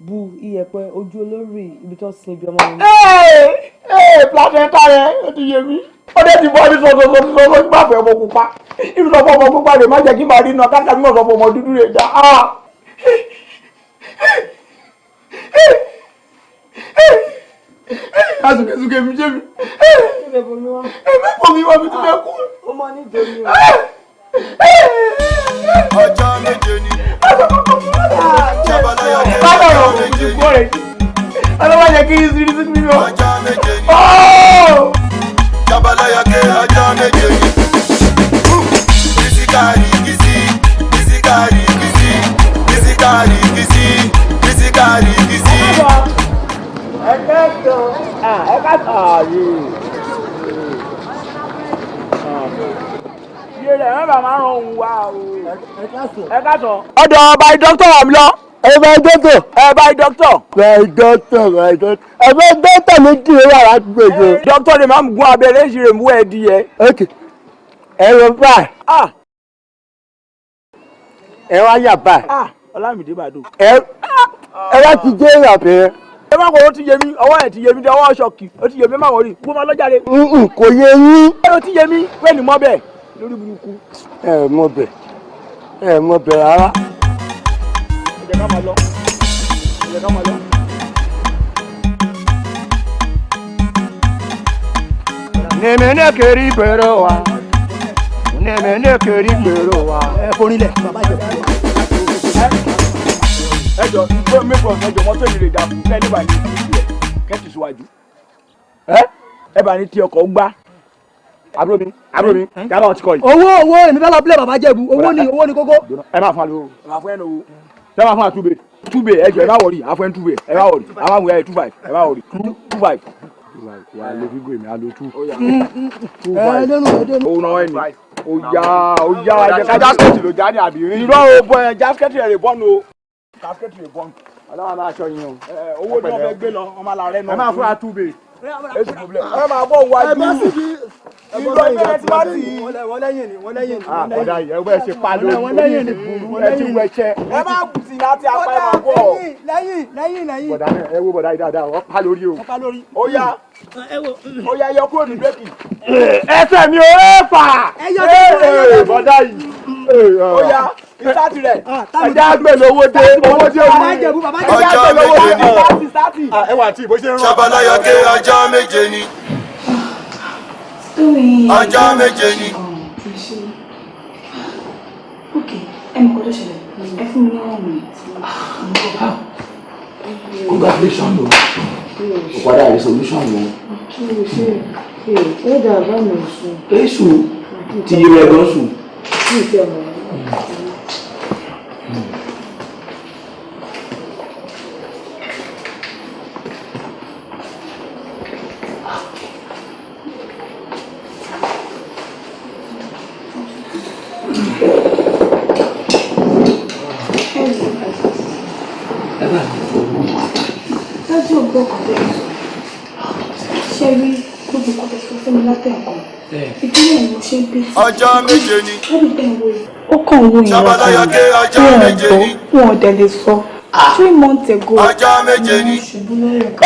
bu iyẹ̀pẹ̀ ojú olórí ibi tó sin ibi ọmọ mi. Ee, placenta rẹ ó ti yé mi. Ó dé ti bọ́ ní sọ̀sọ̀sọ̀ sọ̀sọ̀ má fẹ́ ọmọ pupa. Irú sọ fún ọmọ pupa rẹ̀ má jẹ́ kí màá rí iná káàkiri mímọ̀ sọ fún ọmọ dúdú rẹ̀ dá. Asùnkẹ́sùnkẹ́ mi ṣé mi. Ẹ̀mí bomi wá mi ti fẹ́ kú. Ó mọ nítorí o. Ọjọ́ méje ni. Ṣabaláyọ̀ ké Báwo ọjọ́ ló méje ti ni. gbọ́ rẹ̀? Ọlọ́wọ́ yẹ kí n rí sí mi lọ. Ọjọ́ méje ni. Ṣabaláyọ̀ ké ọjọ́ méje ni. Kìsíkàrí kìsí, kìsíkàrí kìsí, kìsíkàrí kìsí, kìsíkàrí kìsí. Ẹ káàsán, ẹ káàsán ààyè. Iye rẹ̀ ẹ bá máa ràn òun wá o. Ẹ káàsán. Ọ̀dọ̀ by doctor wà mí lọ. Ẹ bá dọ́tọ̀. Ẹ by doctor. By doctor, by doctor. Ẹ bá dọ́tọ̀ méjì ló wà ládùúgbò yìí. Doctor ni màá gún abẹ́rẹ́ ìṣirè mú ẹ di yẹ. Ok, ẹ lọ báyìí. Ẹ wá yà báyìí. Ọlámídé Bàdó. Ẹ wá ti dé ìyàbẹ̀. Ẹ má kọ̀ ó ti yé mi, ọwọ́ ẹ̀ ti yé mi dé ọwọ́ ṣọ́ọ̀kì, ó ti yé mi má wọ̀rí, kó máa lọ́jà rẹ̀. Kò yé yín. Ó ti yé mi, wẹ́ẹ̀nì mọ́ bẹ́ẹ̀ lórí burúkú. Ẹ mọ bẹ̀, ẹ mọ bẹ̀ rárá. Ẹ jẹ́ ká máa lọ. Ẹ jẹ́ ká máa lọ. Nèmẹ́nẹ́ kiri gbèrò wa. Nèmẹ́nẹ́ kiri gbèrò wa. Ẹ forílẹ̀ bàbá ìjẹ̀bú. Ẹ jọ ìgbó mẹ́fọ̀ ẹ jọ mọ́tò ìrè dà fún kẹ́ nígbà ní ìlú ẹ̀ kẹ́tì síwájú. Ẹ bá ní tí ọkọ̀ gbá. Àbúrò mi, àbúrò mi, yàrá ọtí kọ yìí. Owó owó èmi fẹ́ lọ bílẹ̀ bàbá Jẹ̀bú, owó ni owó ni kókó. Ẹ máa fún wa lówó. Ẹ máa fún ẹ lówó. Ẹ máa fún wa túbẹ̀. Túbẹ̀ ẹ jọ ẹ má wọrí, àfọ̀ ẹ túbẹ̀ ẹ má wọrí. A máa wù ẹ 25 ẹ má wọrí. 25. Wà á lè fi gbé mi, á lo two. Two Ẹ five. dénú ẹ dénú. Òun náà ẹ ní. Ó yá ó yá ẹ jẹ́ ká jásikẹ́tì ló já ní àbí rí. Irọ́ o bọ ẹ jásikẹ́tì rẹ̀ bọ́nu o. Jásikẹ́tì rẹ̀ bọ́nu. Ọlọ́run máa ṣọ́ yín o. Owó ni wọ́n fẹ́ gbé lọ, wọ́n máa la rẹ́ náà. Ẹ máa fún wa túbẹ̀. Èsì problem. Ẹ máa bọ̀ wájú. Irọ́ ìbẹ̀rẹ̀ tí wọ́n ti. Wọ́n lẹ́yìn ni, wọ́n lẹ́yìn ni. Ọ̀dà yìí ẹ bẹ́ẹ̀ ṣe pa lórí. Wọ́n lẹ́yìn ni. Ẹ ti wẹ̀ṣẹ̀. Ẹ má sí láti apá ẹ máa bọ̀. Lẹ́yìn lẹ́yìn lẹ́yìn. Bọ̀dà náà ẹ wo bọ̀dà yìí dáadáa, wọ́n pa lórí o. Wọ́n pa lórí. Ó yá ó yá yọ kúrò ní bírèkì. Ẹsẹ̀ mi ò ẹ fà. Ẹ yọ sí ẹ yọ sí. Bọ̀dà yìí. Ó yá ìsáàtì rẹ̀. Ẹja àgbẹ̀ lówó dé, owó dé Bàbá Ìjẹ̀bú, bàbá Ìjẹ̀bú. Ọjọ́ méje ni. Ìsáàtì ìsáàtì. Ẹ wà tí ìbò ṣe ń rán. Ṣabaláyọ̀ ké ọjọ́ méje ni. Ọjọ́ méje ni. Ok, ẹ mọ̀ kó tó ṣẹlẹ̀, ẹ fún mi ní one minute. Congratulations o. O padà rí solution o. Ó dà bá mi sùn. Èṣù ti rẹ̀ gan sùn. Kí ìfẹ́ mọ̀ Ẹ bá mi fọwọ́ mọ́ ata. Dájú ọgbọ́n kan tẹ́ ẹ sọ. Ṣé rí gbogbo nǹkan tẹ́ sọ fún mi látẹ̀kọ́? Ìdílé ni mo ṣe ń bí. Ọjọ́ méje ni. Lẹ́bi tẹ́ ń wo yìí. Ó kàn ń wo ìran Ṣabaláyọ̀ ké ọjọ́ wọn ò méje gbọ́, ni. wọn ò dẹ̀ lè sọ. 3 months ago. Ọjọ́ méje ni. Ṣubú lórí ẹ̀ka.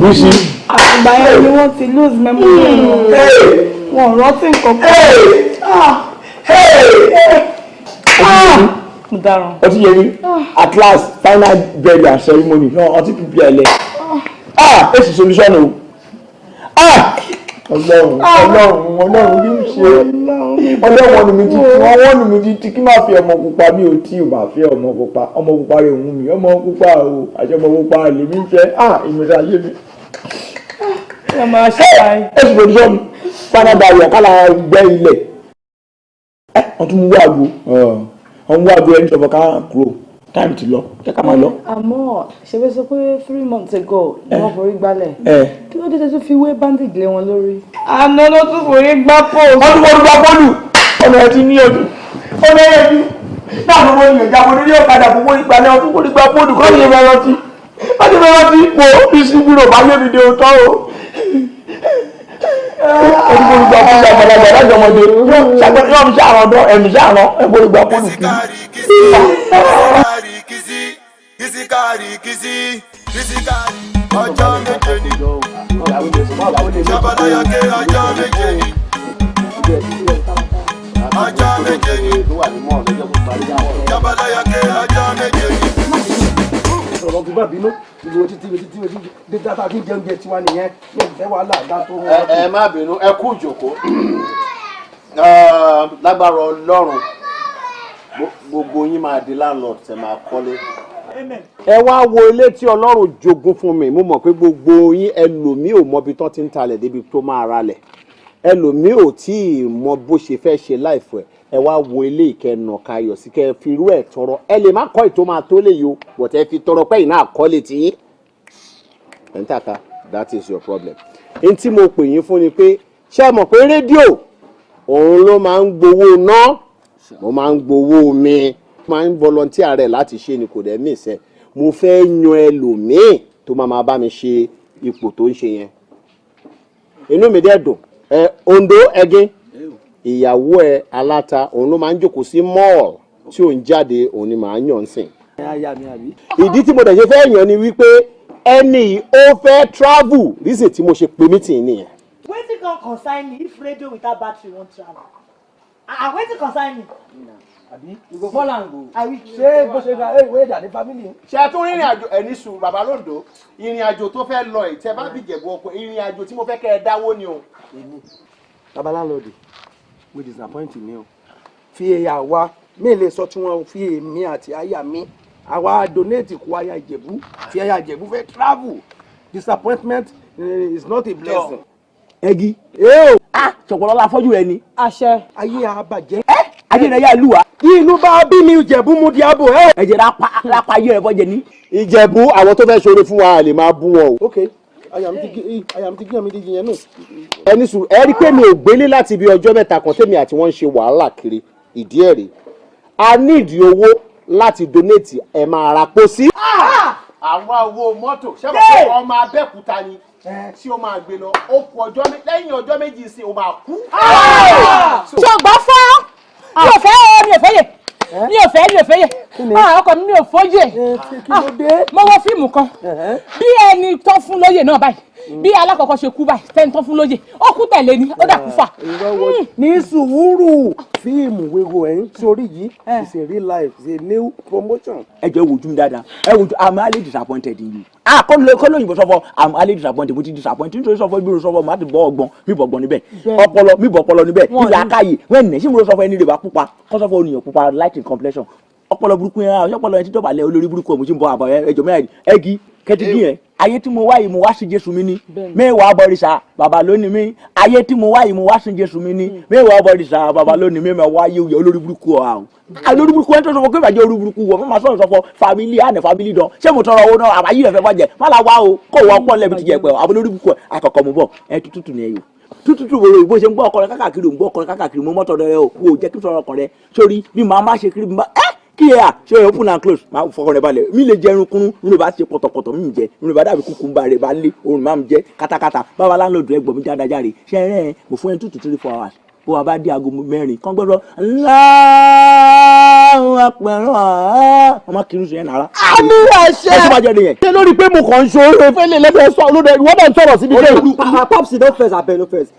Bísí. Àgbà yẹn ni wọ́n ti lose memory wọn. Wọn ò rántí nǹkan kan. Mo dáràn. Ó ti yé mi. At last final burial ceremony náà ọtí prepare lẹ. Ah! Èsì solution o. Ah! Ọlọ́run Ọlọ́run Ọlọ́run bí n ṣe. Ọlọ́run ọ̀nù mi ti ọwọ́ ọ̀nù mi ti kí máa fi ọmọ pupa mi ò tí ò máa fi ọmọ pupa ọmọ pupa rẹ̀ wù mí ọmọ pupa o àti ọmọ pupa lèmi ń fẹ́ ah ìmọ̀ta ayé mi. Ẹ máa ṣe báyìí. Èsì solution final burial kálá gbẹ́ ilẹ̀. Ẹ wọ́n tún mú wá àgbo wọ́n mú wá àgbo ẹni sọ̀fọ̀ ká kúrò. Time ti lọ, jẹ́ ká máa lọ. Àmọ́ ṣe fẹ́ sọ pé 3 months ago ni wọ́n forí gbálẹ̀. Kí ló dé tẹ́ tún fi wé bandage lé wọn lórí? Àná ló tún forí gbá pole. Wọ́n tún forí gbá pole. Ọ̀nà ẹ̀ ti ní ojú. Ọ̀nà ẹ̀ ti náà ló wọ́n yàn jábọ̀ lórí ọ̀kadà fún forí gbalẹ̀, ọtún forí gbá pole kọ́ lè fẹ́ rántí. Wọ́n ti fẹ́ rántí pò bí síbúrò bá yé mi dé òótọ́ o. Ọdún forí gbá pole àgbàlagbà lájọ ọmọdé. Yọ̀ mi ṣàrán ọdọ́ ẹ̀mí ṣàrán ẹ̀ forí gbá pole kiri. Kìsì kìsì ọjọ́ 7 ni. Ṣọbọláyọ̀kẹ́ ọjọ́ 7 ni. Ọjọ́ 7 ni. Ṣọbọláyọ̀kẹ́ ọjọ́ 7 ni. Sọ̀rọ̀ fi bá bínú ìlú títí títí títí dáta kí jẹun jẹ tiwa nìyẹn ní ìfẹ́ wàhálà dá tó. Ẹ má bínú, ẹ kú ìjókòó. Lágbára Ọlọ́run, gbogbo yín máa di landlord tẹ máa kọ́lé. Ẹ wá wo ilé tí Ọlọ́run jogún fún mi. Mo mọ̀ pé gbogbo yín, ẹlòmíì ò mọbi tán ti ń talẹ̀ débi tó máa ralẹ̀, ẹlòmíì ò tí ì mọ bó ṣe fẹ́ ṣe láìfọ̀ ẹ̀. Ẹ wá wo ilé ìkẹnà kayọ̀ sí kẹ́ ẹ fi irú ẹ̀ tọrọ. Ẹ lè má kọ́ ìtó máa tó lè yìí o, but ẹ fi tọrọ pé ìná àkọlé ti yín. Ẹ̀ ń tàka, that is your problem. N tí mo pè yín fún ni pé, ṣé ẹ mọ̀ pé rédíò òun ló máa ń gbowó ná, mo máa ń gbowó mi, máa ń volunteer rẹ̀ láti ṣe ni, kò dẹ̀ mí ìṣe. Mo fẹ́ yan ẹlòmíì tó máa máa bá mi ṣe ipò tó ń ṣe yẹn. Inú mi dẹ̀ dùn. Ẹ Ondo ẹgín, ìyàwó ẹ aláta, òun ló máa ń jókòó sí mall tí òun jáde, òun ni màá yàn sìn. Aya mi àbí. Ìdí tí mo dẹ̀ ṣe fẹ́ yàn ni wípé ẹni yìí ó fẹ́ travel. Reason tí mo ṣe pe meeting nìyẹn. Wetin come concern me if radio without battery wan travel? Ah, wetin concern me? Àbí you go fall am go. Ṣé bó ṣe gba ewé ìdá ní family. Ṣe tún rìnrìn àjò ẹni sùn, bàbá lóńdó, ìrìn àjò tó fẹ́ lọ ẹ̀ tẹ́ bá bí jẹ̀bú ọkọ̀, ìrìn àjò tí mo fẹ́ kẹ́ ẹ dáwó ni o. Èmi baba landlord we disappoint mi o. Fi èyà wa mi lè sọ tí wọn fi èmi àti aya mi, àwa donate kó aya Ìjẹ̀bú, fi aya Ìjẹ̀bú fẹ́ travel. Disappointment is not a blessing. Ẹgí. Ah, ṣọ̀pọ̀lọ́ la fọ́jú rẹ ni. Àṣẹ. Ayé àbàjẹ́. Ayé rẹ yà lù wá. Inú bá bí mi, Ìjẹ̀bú mu diabo ẹ. Ẹ̀jẹ̀ lápá ayé rẹ bọ́jẹ ní. Ìjẹ̀bú, àwọn tó fẹ́ ṣoore fún wa lè máa bú wọn o. Ok, aya mi ti gé, aya mi ti gé, mi ti yẹn nù. Ẹni sùn, ẹ rí i pé mi ò gbélé láti ibi ọjọ́ 3 kan tèmi àti wọ́n ń ṣe wàhálà kiri. Ìdí ẹ̀ rèé, a nídìí owó láti donate, ẹ̀ máa ra pósí. Àwọn owó mọ́tò, ṣé mo pé ọmọ Abẹ́òkúta ni tí ó máa gbé lọ, ó kú ọjọ́ lẹ́yìn ọjọ́ 2 sí, ó máa kú. Ṣùgbọ́n fọ́ mi ò fẹ́ o, mi ò fẹ́ yè, mi ò fẹ́, mi ò fẹ́ yè. Ah, ọkọ mi, mi ò fọ́yè. Mo wo fíìmù kan, bí ẹni tó fún lóyè náà báyìí, bí alákọ̀ọ́kọ́ ṣe kú báyìí, tẹ́ni tó fún lóyè ó kú tẹ̀lé ni, ó dà kú fà. Ní sùúrù, fíìmù wéwo ẹ̀ ń sórí yìí is a real life, is a new promotion. Ẹ jẹ́ wojú mi dáadáa, ẹ wojú. I'm highly disappointed in you. Ah, kọ́ lóyìnbó sọ́fọ́, I'm highly disappointed. Mo ti disappointed nítorí sọ́fọ́ bí mo sọ́fọ́ mo á ti bọ́ ọgbọ́n mi, bọ̀ ọgbọ́n níbẹ̀, ọpọlọ mi bọ̀ ọpọlọ níbẹ̀, ilẹ̀ akáyè wẹ́n ní sí mo sọ́fọ́ ẹni rẹ̀ bá pupa kọ́ sọ́fọ́ oníyàn pupa, light in complexion, ọpọlọ burúkú yẹn, ọpọlọ yẹn ti dọ̀bálẹ̀ olórí burúkú. Mo ti ń bọ àbọ̀ ẹjọ́ mẹ́rin ẹgí kẹ́tìgì yẹn. Ayé tí mo wá yìí, mo wá sí Jésù mi ní mẹ́wàá bọ̀rìṣà bàbá lónìí mi. Ayé tí mo wá yìí, mo wá sí Jésù mi ní mẹ́wàá bọ̀rìṣà bàbá lónìí mi. Mẹ́wàá ayé òye olórí burúkú ọ̀ àwọn olórí burúkú ẹni tó sọ fún pé ìbàjẹ́ olórí burúkú wọ̀ fún ma sọ̀rọ̀ sọ̀fọ̀ family àná family dán. Ṣé mo tọrọ owó náà àbáyé rẹ̀ fẹ́ bàjẹ́ má la wá o, kó wọ́n pọ̀ lẹ́bi ti jẹ pẹ́ àbọ̀ olórí burúkú àkọ́kọ́ mo bọ̀ ẹ tútù ní ẹ̀yọ́ tútù wòrò bó ṣe ń gbọ́ ọkọ rẹ káàkiri, ò ń gbọ́ ọkọ rẹ káàkiri. Mo mọ́tò rẹ o, wò jẹ́ kí sọ̀rọ̀ ọkọ rẹ sórí bí màá má ṣe kiri bí má ẹ́ kí ẹ à ṣe open and close, máa fọkàn rẹ balẹ̀. Mi lè jẹ irun kúrú, mi lè bá ṣe pọ̀tọ̀pọ̀tọ̀, mi jẹ mi lè bá dàbí kúkúmbà rẹ bá lé òun máa ń jẹ kátákátá. Báwa landlord ẹ gbọ́ mi dáadáa járe. Ṣe ẹ mo fún ẹ 2 to 3 4 hours, bó wa bá dé aago 4 kán gbọ́dọ̀ ńlá apẹ̀rọ̀ ọmọ kìrìsì yẹn nàrà. Àmì àṣẹ. Ẹ ṣe máa jẹ nìyẹn. Ṣé lórí pé mo kàn ń ṣoore fẹ́lẹ̀ lẹ́fẹ̀ẹ́ sọ lóde, ìwọ náà ń sọ̀rọ̀ síbi dé. Pops don first, abeg, no first.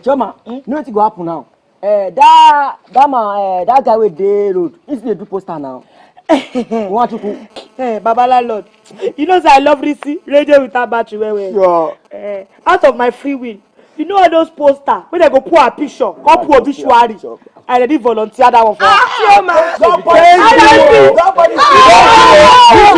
Chioma, you know wetin go happen now? That man, that guy wey dey road, he still dey do poster now. Nwachukwu. Hey, Baba landlord, you know say I love Risi radio without battery well well. Sure. Out of my free will, you know all those poster wey dem go put her picture, come put obituary, I ready volunteer that one for her. Chioma. God punish you. God punish you.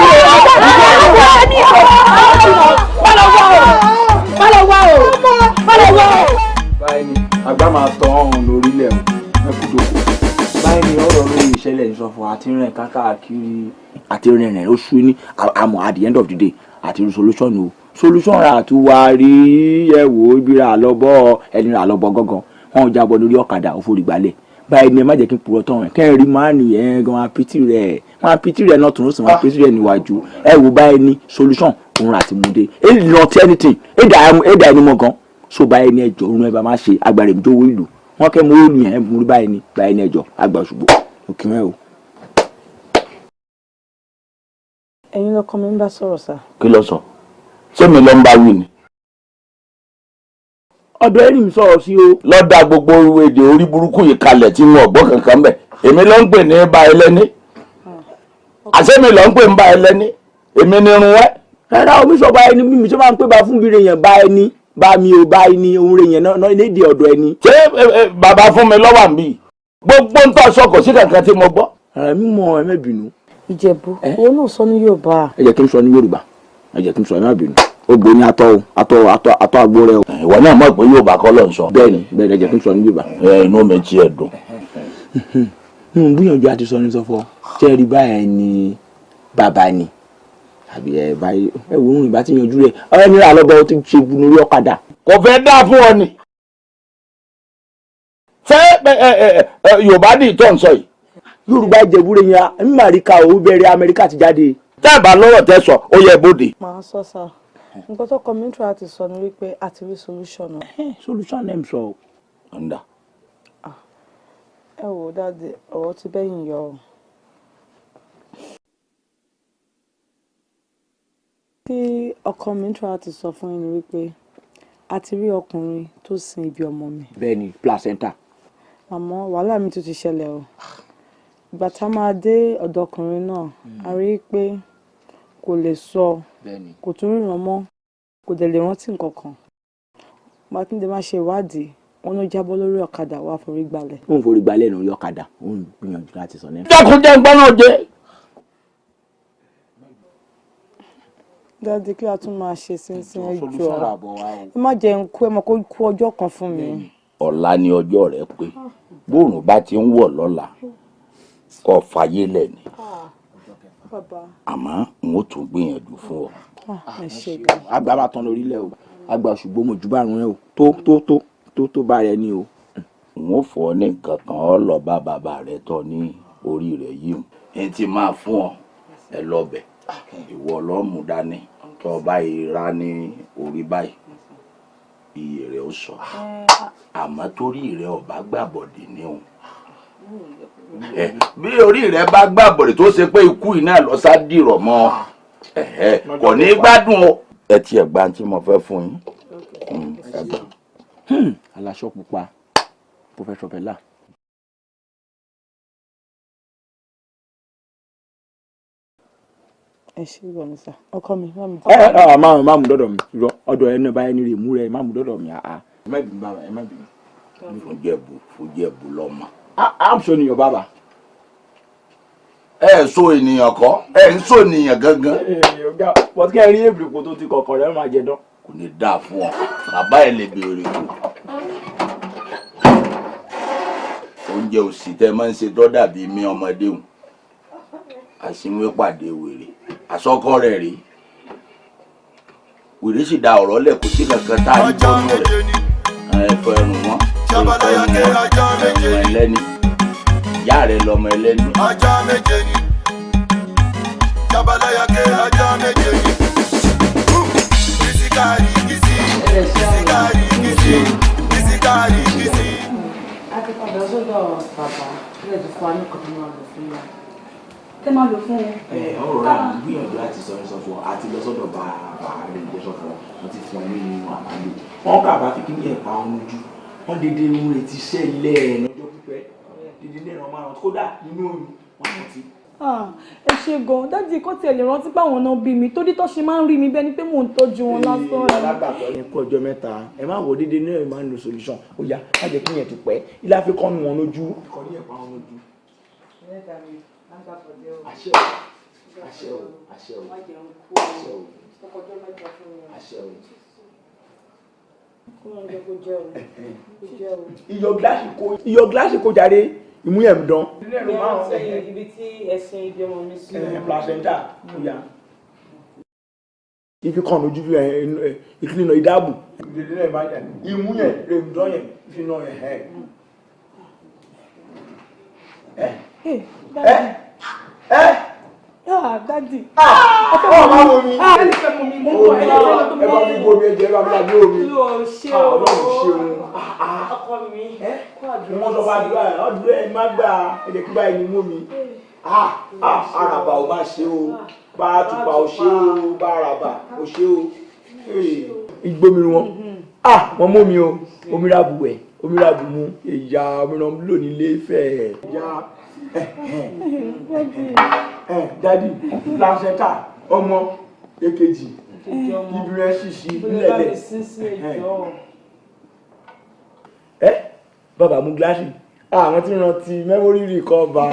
Báyìí ni àgbà máa tọ́ ọ̀hún lórílẹ̀ o, ẹ kú dòkó. Báyìí ni ọ̀rọ̀ lórí ìṣẹ̀lẹ̀ ìsọfún àti rìn káàkiri àti rìn rìn oṣù ní àmọ́ at the end of the day àti solution o solution ra àti wá rí ẹ wò ibi ra lọ́bọ̀ ẹni ra lọ́bọ̀ gángan wọn ò jábọ̀ lórí ọ̀kadà ó forí gbalẹ̀. Báyìí ni ẹ má jẹ́ kí n purọ́ tán rẹ̀ kẹ́rin máa ní ẹ̀ gan apítì rẹ̀ wọn apítì rẹ̀ náà tún ó sì wọn apítì rẹ̀ níwájú ẹ wò. Báyìí ni solution òun àti múde ẹ lọ tí anything ẹ dà ẹni mọ̀ gan. So báyìí ni ẹjọ́ òun ẹ bá má ṣe agbára èmi tó wó ìlú wọn kẹ́ mọ òòlù yẹn mú. Báyìí ni báyìí ni ẹjọ́ àgbà Òṣùgbò òkè mẹ́ o. Ẹ̀yin lọkọ mi ń bá sọ̀rọ̀ sá. Kí ló sọ? Ṣé mi ló ń bá wí ni? Ọ̀dọ̀ ẹ̀rì mi sọ̀rọ̀ sí o. Lọ́dà gbogbo èdè orí burúkú yìí kalẹ̀ tí wọn ò gbọ́ kankan bẹ̀. Èmi ló ń pè ní bá ẹlẹ́ni, àṣé mi ló ń pè ní bá ẹlẹ́ni? Èmi ni irun wẹ́. Rárá, omi sọ báyìí ni mímí tó máa ń pè bá fún bíire yẹn bá ẹni bá mi ò bá ẹni ohun rẹ̀ yẹn náà lédè ọ̀dọ̀ ẹni. Ṣé bàbá fún mi lọ́wọ́ àmì gbogbo ń tọ́ sọ? Kò sí kankan tí mo gbọ́. Ẹ mímọ ẹ má bínú. Ìjẹ̀bú, owó náà sọ ní Yorùbá. Ẹ jẹ́ kí n sọ ní Yorùbá, ẹ jẹ́ kí n sọ, ẹ má bínú. Ó gbó ní atọ́ o, atọ́ atọ́ atọ́ àgbo rẹ o. Ìwọ náà mọ̀ pé Yorùbá kọ́ ló ń sọ. Bẹ́ẹ̀ni bẹ́ẹ̀ni, ẹ jẹ́ kí n sọ ní Yorùbá. Ẹ inú mi tiẹ̀ dùn. N gbìyànjú àti sọ ní sọfọ ṣé rí báyìí ni bàbá ni àbí ẹ báyìí ẹ wò ó ìbá ti yanjú rẹ ọ̀rẹ́ mi rà lọ́bọ̀ ó ti ṣe lórí ọ̀kadà. Kò fẹ́ dáa fún ọ ni. Ṣé Yorùbá ní ìtọ́ ń sọ yìí? Yorùbá Ìjẹ̀bú rẹ̀ yẹn ń Amẹ́ríkà ò bẹ̀rẹ̀ Amẹ́ríkà ti jáde. Tẹ́ ẹ bá lọ́rọ̀ tẹ́ sọ, ó yẹ bóde. Màá sọ sá, nǹkan tó kọ mi ń tura àti sọ ni wípé a ti rí solution náà. Solution náà ń sọ. Ǹda. Ẹ wò ó daddy, ọ̀rọ̀ ti bẹ́yìn yọ ọ́. Tí ọkọ mi ń tura àti sọ fún yín ni wípé a ti rí ọkùnrin tó sin ibi ọmọ mi. Bẹ́ẹ̀ni, placenta. Àmọ́ wàhálà mi tún ti ṣẹlẹ̀ o. Ìgbà tá a máa dé ọ̀dọ̀ ọkùnrin náà, a rí i pé kò lè sọ, kò tún ríran mọ́, kò dẹ̀ lè rántí nǹkan kan. Mákindé máa ṣe ìwádìí, wọn ló jábọ́ lórí ọ̀kadà, wàá forí gbalẹ̀. Ó ń forí gbalẹ̀ lórí ọ̀kadà, ó ń gbìyànjú láti sọ náà. Dákun, jẹ́ ń gbọ́ náà jẹ́. Daddy, kí a tún máa ṣe sínsìn? Ẹ jọ̀ọ́, ẹ má jẹ́ ń kú, ẹ mọ̀ kó kú ọjọ́ kan fún mi. Ọ̀la ni ọjọ́ rẹ pé. Bóòrùn bá ti ń wọ̀ lọ́la, kó fàyè lẹ̀ ni. Bàbá. Àmọ́ n ó tún gbìyànjú fún ọ. Ẹ ṣe gan. Àgbà bá tán lórílẹ̀ o, àgbà Òṣùgbó mo jù bá rún ẹ o, tó tó tó tó tó bá rẹ ní o. N ó fọ ọ ní nǹkan kan, ọ lọ bá bàbá rẹ tọ́ ní orí rẹ yìí. N ti máa fún ọ, ẹ lọ bẹ̀, ìwọ lọ́mú dání. Tọ́ báyìí rá ní orí báyìí, iye rẹ ó sọ. Àmọ́ torí rẹ ọba gbàbọ̀dé ní o, bí orí rẹ bá gbàbọ̀dé tó ṣe pé ikú iná lọ sá dìrọ̀ mọ́ ẹ, kò ní gbádùn o. Ẹ tiẹ̀ gba tí mo fẹ́ fún yín, ẹ gbà. Aláṣọ pupa, Professor Bella. Ẹ ṣe gan ni sá, ọkọ mi má mi. Ẹ ẹ má má mú dọ́dọ̀ mi irọ́, ọ̀dọ̀ ẹ náà báyìí ní rè mú rẹ, má mú dọ́dọ̀ mi àá. Ẹ má bínú bàbá, ẹ má bínú. Fúnjẹ̀bù, fúnjẹ̀bù lọ́mọ. I'm showing your baba. Ẹ so ènìyàn kọ́, ẹ ń so ènìyàn gangan. Ọ̀gá, bọ́t kí ẹ rí èbìrìkò tó ti kọ̀kọ̀ rẹ̀ máa jẹ dán. Kò ní dáa fún ọ, bàbá ẹ lè béèrè kù. Oúnjẹ òsì tẹ máa ń ṣe tó dàbí mí ọmọdé hùn. Àṣìwé pàdé wèrè, àsọkọ rẹ̀ rèé. Wèrè sì da ọ̀rọ̀ lẹ̀, kò sí kankan tá a rí bọ́nú rẹ̀. Ẹ fọ ẹrù wọn, ẹrù wọn, ẹrù ẹlẹ́ni. Ìyá rẹ̀ lọmọ ẹlẹ́ni. Ọjọ́ 7 ni jabalayake, ọjọ́ 7 ni kìsíkàrí kìsí kìsíkàrí kìsí kìsíkàrí kìsí. A ti padà sọ́dọ̀ bàbá ilé tó fún wa ní nǹkan tó máa lò fún wa tẹ́ máa lò fún wọn. Ẹ ọ̀rọ̀ rà ń gbìyànjú láti sọ ní sọ fún ọ, àti lọ sọ́dọ̀ bàbá rẹ̀ jẹ́ sọ fún ọ, wọ́n ti fún ọ ní àbálò wọn kà bá fi kí ní ẹ̀pà wọn lójú wọn dédé ń retí iṣẹ́ ilẹ̀ lọ́jọ́ pípẹ́ dédé ní ẹ̀rọ márùn kódà nínú oyún wọn rántí. Ẹ ṣe gan daddy, kó tiẹ̀ lè rántí pé àwọn náà bí mi, torí tó ṣe máa ń rí mi bẹ́ẹ̀ ni pé mò ń tọ́jú wọn lásán ni. Alágbàtọ́ ẹ kú ọjọ́ mẹ́ta, ẹ má wò dédé náà, ẹ máa ń lo solution. Ó yá, má jẹ́ kí yẹn tó pẹ́ ilé àfikọ́nù wọn lójú. Ìkọ́ní ẹ̀pà wọn lójú. Àṣẹ o, àṣẹ o, àṣẹ o, àṣẹ o, àṣẹ o. Iyọ̀ gíláàsì kó, iyọ̀ gíláàsì kó jàre. Imú yẹn ń dán. Ibi tí ẹ̀sìn ibi ọmọ mi sí. Placenta oya. Ifi kan lójú fi ẹ ìkíni náà ìdáàbò. Imú yẹn rè ń dán yẹn fi náà yẹn ẹ. Ẹ ẹ. Ah, daddy. Ah, ọ máa wo mi. Ah, ẹ fẹ́ mú mi mú bọ̀, ẹ fẹ́ mú mi. Ẹ bá mi bo omi ẹ̀jẹ̀, ẹ bá mi lábẹ́ omi. Olúwa ò ṣe o. Ọlọ́run ṣeun. Ọkọ mi. Kó àdúrà. Wọ́n sọ fún àdúrà ẹ̀ ọdún ẹ̀ má gbà ẹ̀jẹ̀ kí báyìí ni mú mi. Àràbà ò má ṣe o, bá a tùpà ò ṣe o, bá àràbà ò ṣe o. Igbó mi wọn. Wọ́n mú mi o, omi ra bù ẹ̀, omi ra bù mu, ìyá omi ràn lò nílé Ifẹ̀. Daddy, placenta ọmọ èkejì ibi rẹ ṣìṣì nílẹ̀lẹ̀. Ẹ bàbá mú gíláàsì àwọn tí ń rántí memory recover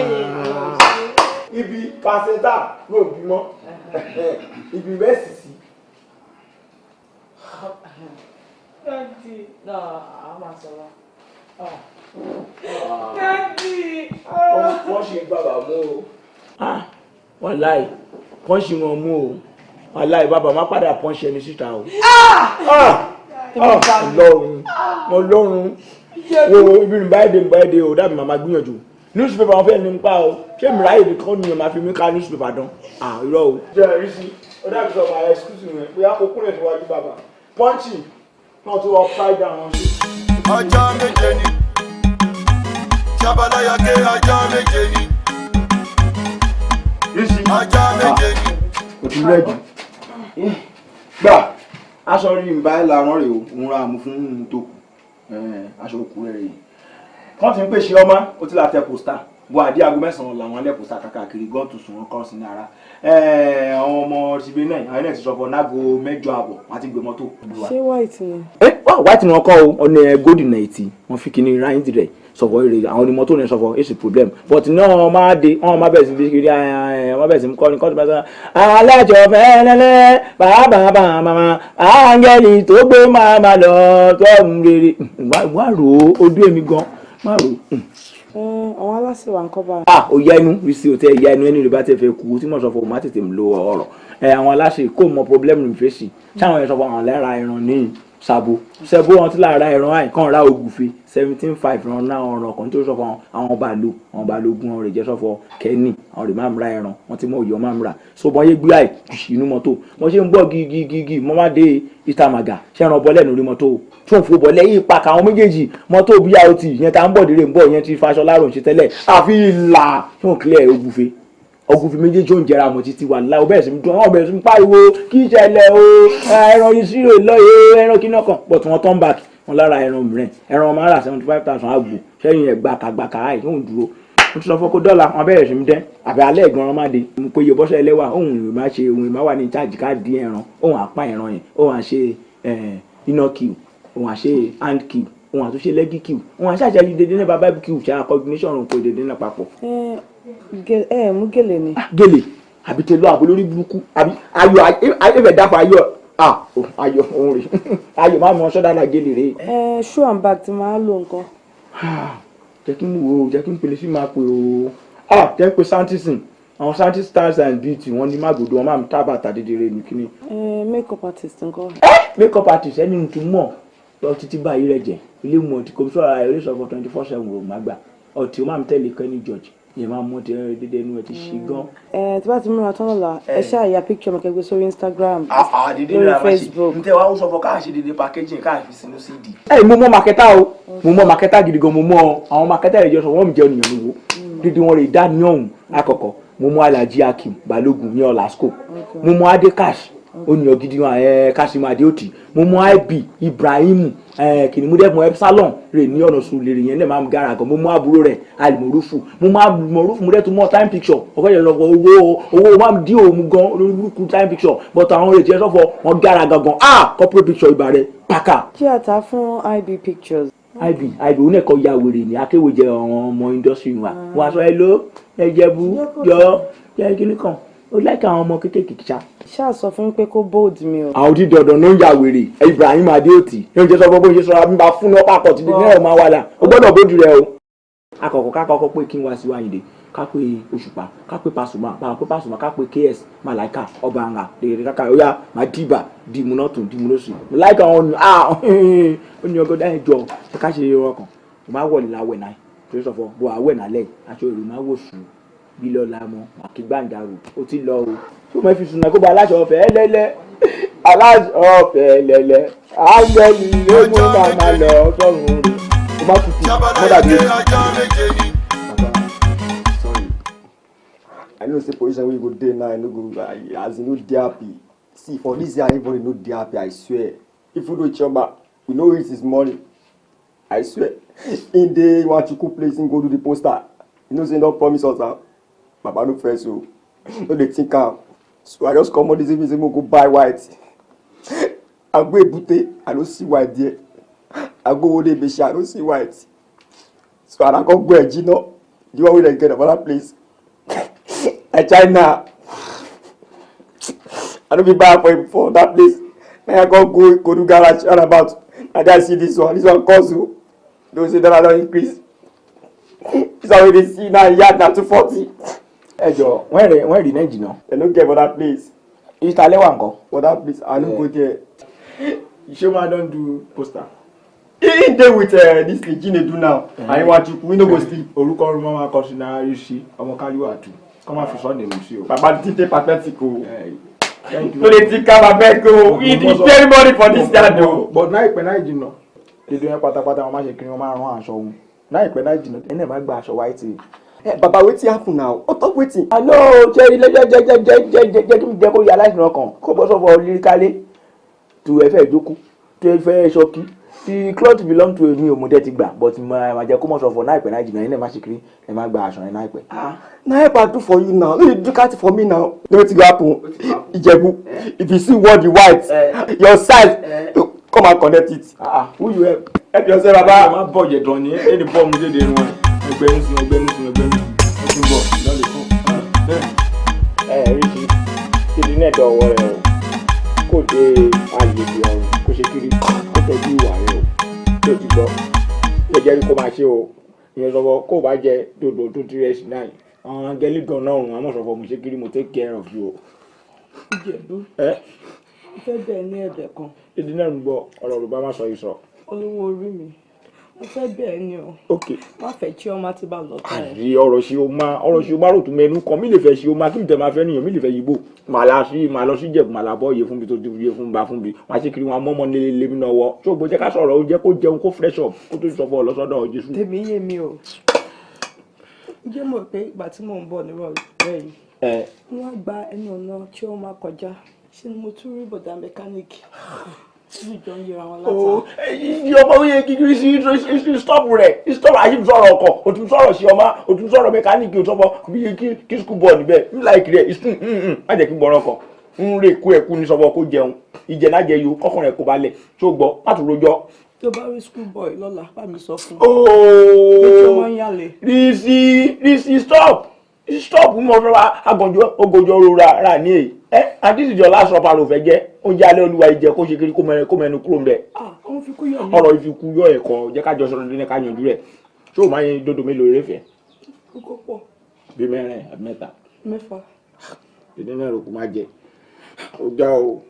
ibi placenta ló bímọ ibi rẹ ṣìṣì. Daddy. No, a máa sọ̀rọ̀. Daddy. Wọ́n ṣe bàbá mú o. Wàláì pọ́ǹsì wọn mú o, wàláì bàbá má padà pọ́ǹsì ẹni síta o. Ọlọ́run Ọlọ́run wo ibi nìbáyé dé o, dàbí màmá gbìyànjú newspaper wọn fẹ́ ní pa o, ṣé mi ráyè ní kọ́ nìyẹn máa fi mí ká newspaper dán? Irọ́ o. Jẹ́ ẹ̀rí sí ó dàbí sọ ma excuse me bóyá kó kúnlẹ̀ síwájú bàbá pọ́ǹsì náà tó upside down wọn sí. Ọjọ́ 7 ni Ṣabaláyàké, ọjọ́ 7 ni. Ọjọ́ 7 ni. O ti rẹ̀ jù. Gbà aṣọ rí n báyìí làwọn rè o, òun ra àmú fún un tó kù aṣọ òkú rẹ̀ rèé. Wọ́n ti ń pèsè ọmọ ó ti la tẹ pósítà bó àdí aago 9 làwọn alẹ́ pósítà káàkiri gọ́ọ̀tù sùn wọn kọ́ sí ní ara. Àwọn ọmọ tìbí náà àwọn náà ti sọ fún nágo 8:30 wọ́n ti gbé mọ́tò. Ṣé white ni? White ni wọ́n kọ́ o, ọ̀nà golden náà ti wọ́n fi kíní ráyìn rẹ̀ sọ̀fọ̀ èrè àwọn onímọ́tò ní sọ̀fọ̀ èsì problem but náà wọ́n máa dé wọ́n máa bẹ̀rẹ̀ sí fi kiri, wọ́n bẹ̀rẹ̀ sí kọ́ ní kọ́tù bá alájọ fẹ́lẹ́lẹ́ bàbá màmá áńgẹ́lì tó gbé màmá lọ tó ń rere wá rò ó ojú èmi gan má rò ó. Àwọn aláṣẹ wa ń kọ́ bá. Ó yá inú rí sí òtẹ́ ìyá inú ẹni rẹ̀ bá tẹ̀ fẹ́ kú tí mo sọ fún ọ má tètè lo ọ̀rọ̀ àwọn aláṣẹ kò mọ problem ní fèsì táwọn yẹn sọ fún àwọn lára ẹran ní sabo sebo wọn ti lára ẹran àìkàn ra ògùfẹ 17.5 ran náà ọ̀ràn kan tó sọ fún àwọn balo àwọn balógun ọ̀rẹ́ jẹ́ sọ́fọ́ kẹ́ni àwọn rẹ̀ máa ń ra ẹran wọn ti mọ òyò máa ń ra so bọ́n yé gbé àì inú mọ́tò wọ́n ṣe ń bọ̀ gigigigi mọ́ má dé ìtàmàgà ṣẹ́ran bọ́lẹ̀ lórí mọ́tò tó ń fò bọ́lẹ̀ yìí pàkà àwọn méjèèjì mọ́tò BRT yẹn tá ń bọ̀ dèrè ń bọ̀ yẹn ti faṣọ lárùn ṣe tẹ́lẹ̀ àfi ìlà tó ń clear ògùfẹ ọgùnfin méjèèjì ò ń jẹra mọ títí wà láì ọbẹ̀ sí dùn ọbẹ̀ sí pariwo kí ìṣẹ̀lẹ̀ o ẹran yìí sí lọ́yẹ̀ ẹran kí náà kàn but wọ́n turn back wọn lára ẹran mìíràn ẹran wọn máa rà 75,000 àgbò sẹ́yìn ẹ̀ gbàkàgbàkà àì tó ń dúró mo ti sọ fún kó dọ́là wọn bẹ̀rẹ̀ sí dẹ́ àbẹ̀ alẹ́ ẹ̀gbọ́n wọn máa dé mo pe iye bọ́sẹ̀ ẹlẹ́wà òun ìwé máa ṣe òun ìwé máa wà ní ìjáàjì ká dín ẹran òun àpá ẹran yẹn òun àṣe iná kiw òun àṣe hand kiw òun àtúnṣe lẹ́gì kiw òun àṣe àṣẹ dédé náà bàbá kiw ṣe coordination òun kò dédé náà papọ̀. Ẹ mú gèlè ni. Gèlè àbí tẹlẹ àbò lórí burúkú àbí ayọ̀ ẹfẹ dáfọ ayọ̀ ayọ̀ òun rè ayọ̀ máa mú ọṣọ dáadáa gèlè rè. Ẹ shoe and bag ti máa lò nǹkan. Jẹ́ kí n wo jẹ́ kí n pèlè sí máa pè o jẹ́ pé santisin àwọn santis stars and beauty wọ́n ní mágòdò wọn máa ń tábà tàdédéré ní kíní. Ẹ make up artist nǹkan. Make up artist ẹni tún mọ̀ lọ títí báyìí rẹ̀ jẹ́ ilé mọ̀ tí kò sọ̀rọ̀ àìrí sọ̀fọ̀ 24/7 ò má gbà ọtí ó máa ń tẹ̀lé Kenny George ìyẹn máa mú ọtí ẹrẹ dédé inú ẹ ti ṣí gan. Ẹ tí bá ti múra tán lọ́la ẹ ṣáà ya picture mi kẹgbẹ́ sórí Instagram lórí Facebook. Ntẹ wa ó sọ fún káà ṣe dédé packaging káà fi sínú CD. Ẹ mo mọ makẹta o, mo mọ makẹta gidi gan, mo mọ àwọn makẹta ìjọ sọ wọn mi jẹ ènìyàn lówó dídí wọn rè dá ní ọ̀hún àkọ́kọ́. Mo mọ Alhaji Akim Balógun ní Ọlásùkò, mo mọ Adé Cash oníyàn gidi wọn Kasimu Adeoti, mo mọ IB Ibrahim kìnìún Epsilon rè ní ọ̀nà Sùúrùlérè yẹn lè máa gara gan, mo mọ àbúrò rẹ̀ Alimorufu, mo mọ Alimorufu, mo dẹ̀ tún mọ time picture ọ̀fẹ́ yẹn lọ́kọ̀ owó owó máa di òun gan olórí burúkú time picture but àwọn rè tiẹ̀ sọ́fọ̀ wọn gara gangan corporate picture ibà rẹ̀ pàkà. Kí àtà fún IB Pictures. IB òun ẹ̀kọ́ ya wèrè ní akéwèjẹ àwọn ọmọ industry wa wọn aṣọ ẹ ló ẹ jẹbu yọ jẹ kíní kan ó láìka àwọn ọmọ kéékèèké ṣá. Ṣáà sọ fún mi pé kó bold mi o. Àwọn dídì ọ̀dọ̀ ló ń ya wèrè Ibrahim Adeoti ní oúnjẹ sọ fún bó ṣe sọ abúlé fún ọ́pá àkọ́tì ní ẹ̀rọ máa wà là ó gbọ́dọ̀ bójú rẹ o. Akọ̀kọ̀ ká kọ́kọ́ pé kí n wá sí Wáyìndé, ká pé Òṣùpá, ká pé Pasuma, ká pé Pasuma, ká pé KS Malaika ọba ńlá lèrè káka ó yá máa dìbà dìmú náà tún dìmú lóṣù Malaika ọ̀hún. Ah, ó ní ọgọ́dá ẹ̀jọ̀ ṣe ká ṣe ọkàn mo máa wọlé láwẹ̀ náà torí sọ̀fọ̀ bó àwẹ̀ náà lẹ́yìn aṣọ èrò máa wò sùn bí lọ́la mọ́ àkígbàǹdarò ó ti lọ o tí o máa fi sùn náà kó ba aláṣọ ọ̀fẹ́ lẹ́lẹ́ aláṣọ ọ̀fẹ́ lẹ́lẹ́ ángẹ́lì ló mú ká máa lọ sọ́run rẹ̀ o má tutù mọ́ dàbí. Sorry, I know say position wey you go dey now, I no go, as you no dey happy. See, for this year, everybody no dey happy, I swear. If you do Chioma, we no reach his money. I swear. In dey Nwachukwu place, him go do the poster. You know say he don promise us am. Baba no vex o. No dey think am. So I just come out this evening say make we go buy white. I go Ebute, I no see white there. I go Owode Ibeshe, I no see white. So and I come go Ejina, the one wey dem get for that place. I try now. I no fit buy am for that place. Now I come go Ikorodu garage roundabout. Na there I see this one. This one cost o. They say dollar don increase. This one wey dey see now yard na 240. Ẹ jọ wọ́n rí náà jìnnà. Dem no get for that place. Ìtàlẹ́ wà nǹkan. For that place, I no go there. Chioma don do poster. He dey with this thing Chinedu now. And Nwachukwu, he no go sleep. Orúkọ ọrùn máa kọ sí náà rí sí ọmọ káríwá àtú kọ́ máa fi sọ́ọ̀nì èmi sí o. Baba, the thing dey pathetic o. Thank you. No dey think am abeg o. We dey tell money for this yard o. But láìpẹ́ láì jìnnà dídùn yẹn pátápátá wọn máa ṣe kiri wọn máa rán aṣọ wọn láìpẹ́ láì jìnnà ẹni ẹ̀ máa gba aṣọ white. Baba, wetin happen now? O talk wetin? Àná ṣe ilé jẹ́ jẹ́ jẹ́ jẹ́ jẹ́ jẹ́ kí n jẹ́ kó yà aláìsàn ọkàn kó bọ́ sọ̀fọ̀ lírikálé tó ẹ fẹ́ jókòó tó ẹ fẹ́ ṣọkí. The cloth belong to me, òmùdé ti gbà, but mà jẹ́ kó mọ̀ sọ̀fọ̀ láìpẹ́ láì jìnnà ẹni ẹ̀ máa ṣe kiri ẹ máa gba aṣọ yẹn láìpẹ́. Na help I do for you now. No dey do cat for me now. No wetin go happen? Ijebu, if you see what the white, your size, come and connect it. Ah, who you help? Help yourself, baba. Ẹ má bọ̀ jẹ̀dọ̀ ní ẹni bọ́ mi dédé irun ẹ ẹgbẹ́ ń sun ẹgbẹ́ ń sun ẹgbẹ́ ń sun ó ti ń bọ̀ lọ́lẹ̀ fún. Ẹ rí sí kiri náà dọ̀wọ́ rẹ o, kò dé àgbègbè ọ̀run kó ṣe kiri kó tọ́jú ìwà rẹ o tó ti gbọ́ jẹjẹrẹ rí kó máa ṣe o ìyẹn sọfọ kó o bá jẹ dòdò tó ti rẹ sí náà àwọn angẹ́lì gan náà òun àmọ́ sọfọ mo ṣe kiri mo take care of you o. Ìjẹ̀bú. Ẹ. Mo fẹ́ bẹ̀ ní ẹ̀bẹ̀ kan. Ìdí náà ń gbọ́ ọ̀rọ̀ Yorùbá má sọ yìí sọ. Olówó orí mi, mo fẹ́ bẹ̀ ní o. Ok. Má fẹ́ Chioma tí bá lọ tán ẹ̀. Àrí ọ̀rọ̀ ṣe o máa ọ̀rọ̀ ṣe o máa rò tún mẹ́nu kan mi lè fẹ́ ṣe o máa kí mi tẹ̀ máa fẹ́ nìyàn mi lè fẹ́ yìbò màá la sí màá lọ sí Ìjẹ̀bú màá la bọ́ iye fún mi tó ti iye fún ba fún mi wọ́n á ṣe kiri wọn mọ́mọ́ nílé lé mi náà wọ́ ṣé o gbọ́ jẹ́ ká sọ̀rọ̀ o jẹ́ kó jẹun kó fresh up kó tó sọ fún ọ lọ́sọ́dọ̀ Jésù. Tèmi yé mi o. Ǹjẹ́ mo rò pé ìgbà tí mò ń bọ̀ nírọ̀lẹ́ yìí, wọ́n á gba ẹnu ọ̀nà Chioma kọjá, ṣé ni mo tún rí bọ̀dà mẹkáníìkì tí ìjọ ń yẹra wọn látà. Iye ọmọ oyè kíkiri sí stop rẹ̀ stop àyè sọ̀rọ̀ ọkọ̀ o tún sọ̀rọ̀ sí ọmọ o tún sọ̀rọ̀ mẹkáníìkì o sọ̀fọ̀ bí kí school board níbẹ̀ ń láìkiri ẹ̀ ìsún má jẹ́ kí n gbọ́rọ̀ kan ń rè kú ẹ̀kú ní sọ̀fọ̀ kó jẹun ìjẹ náà jẹ yo kọ́kàn rẹ̀ kó balẹ̀ tó gbọ́ má tún rojọ́. Tó bá rí school boy lọ́la, bá mi sọ fún un. Ooo. Pé kí wọ́n yàlè. Risi Risi, stop stop, mo fẹ́ wá agànjọ́ ogójọ́ rora rà ní èyí ẹ and this is your last supper ló fẹ́ jẹ́ oúnjẹ alẹ́ olúwa ìjẹ kó ṣe kiri kó mẹnu kúrò ń bẹ̀. Ah, òun fi kú yọ̀ mí. Ọ̀rọ̀ ìfikú yọ ẹ̀kọ́ jẹ́ ká jọ sọ̀rọ̀ ní ká yanjú rẹ̀. Ṣé o máa yin dodo mélòó eré fẹ́? Kókó pọ̀. Bí mẹ́rin àbí mẹ́ta? 6. Ìdí náà kò máa jẹ ó já o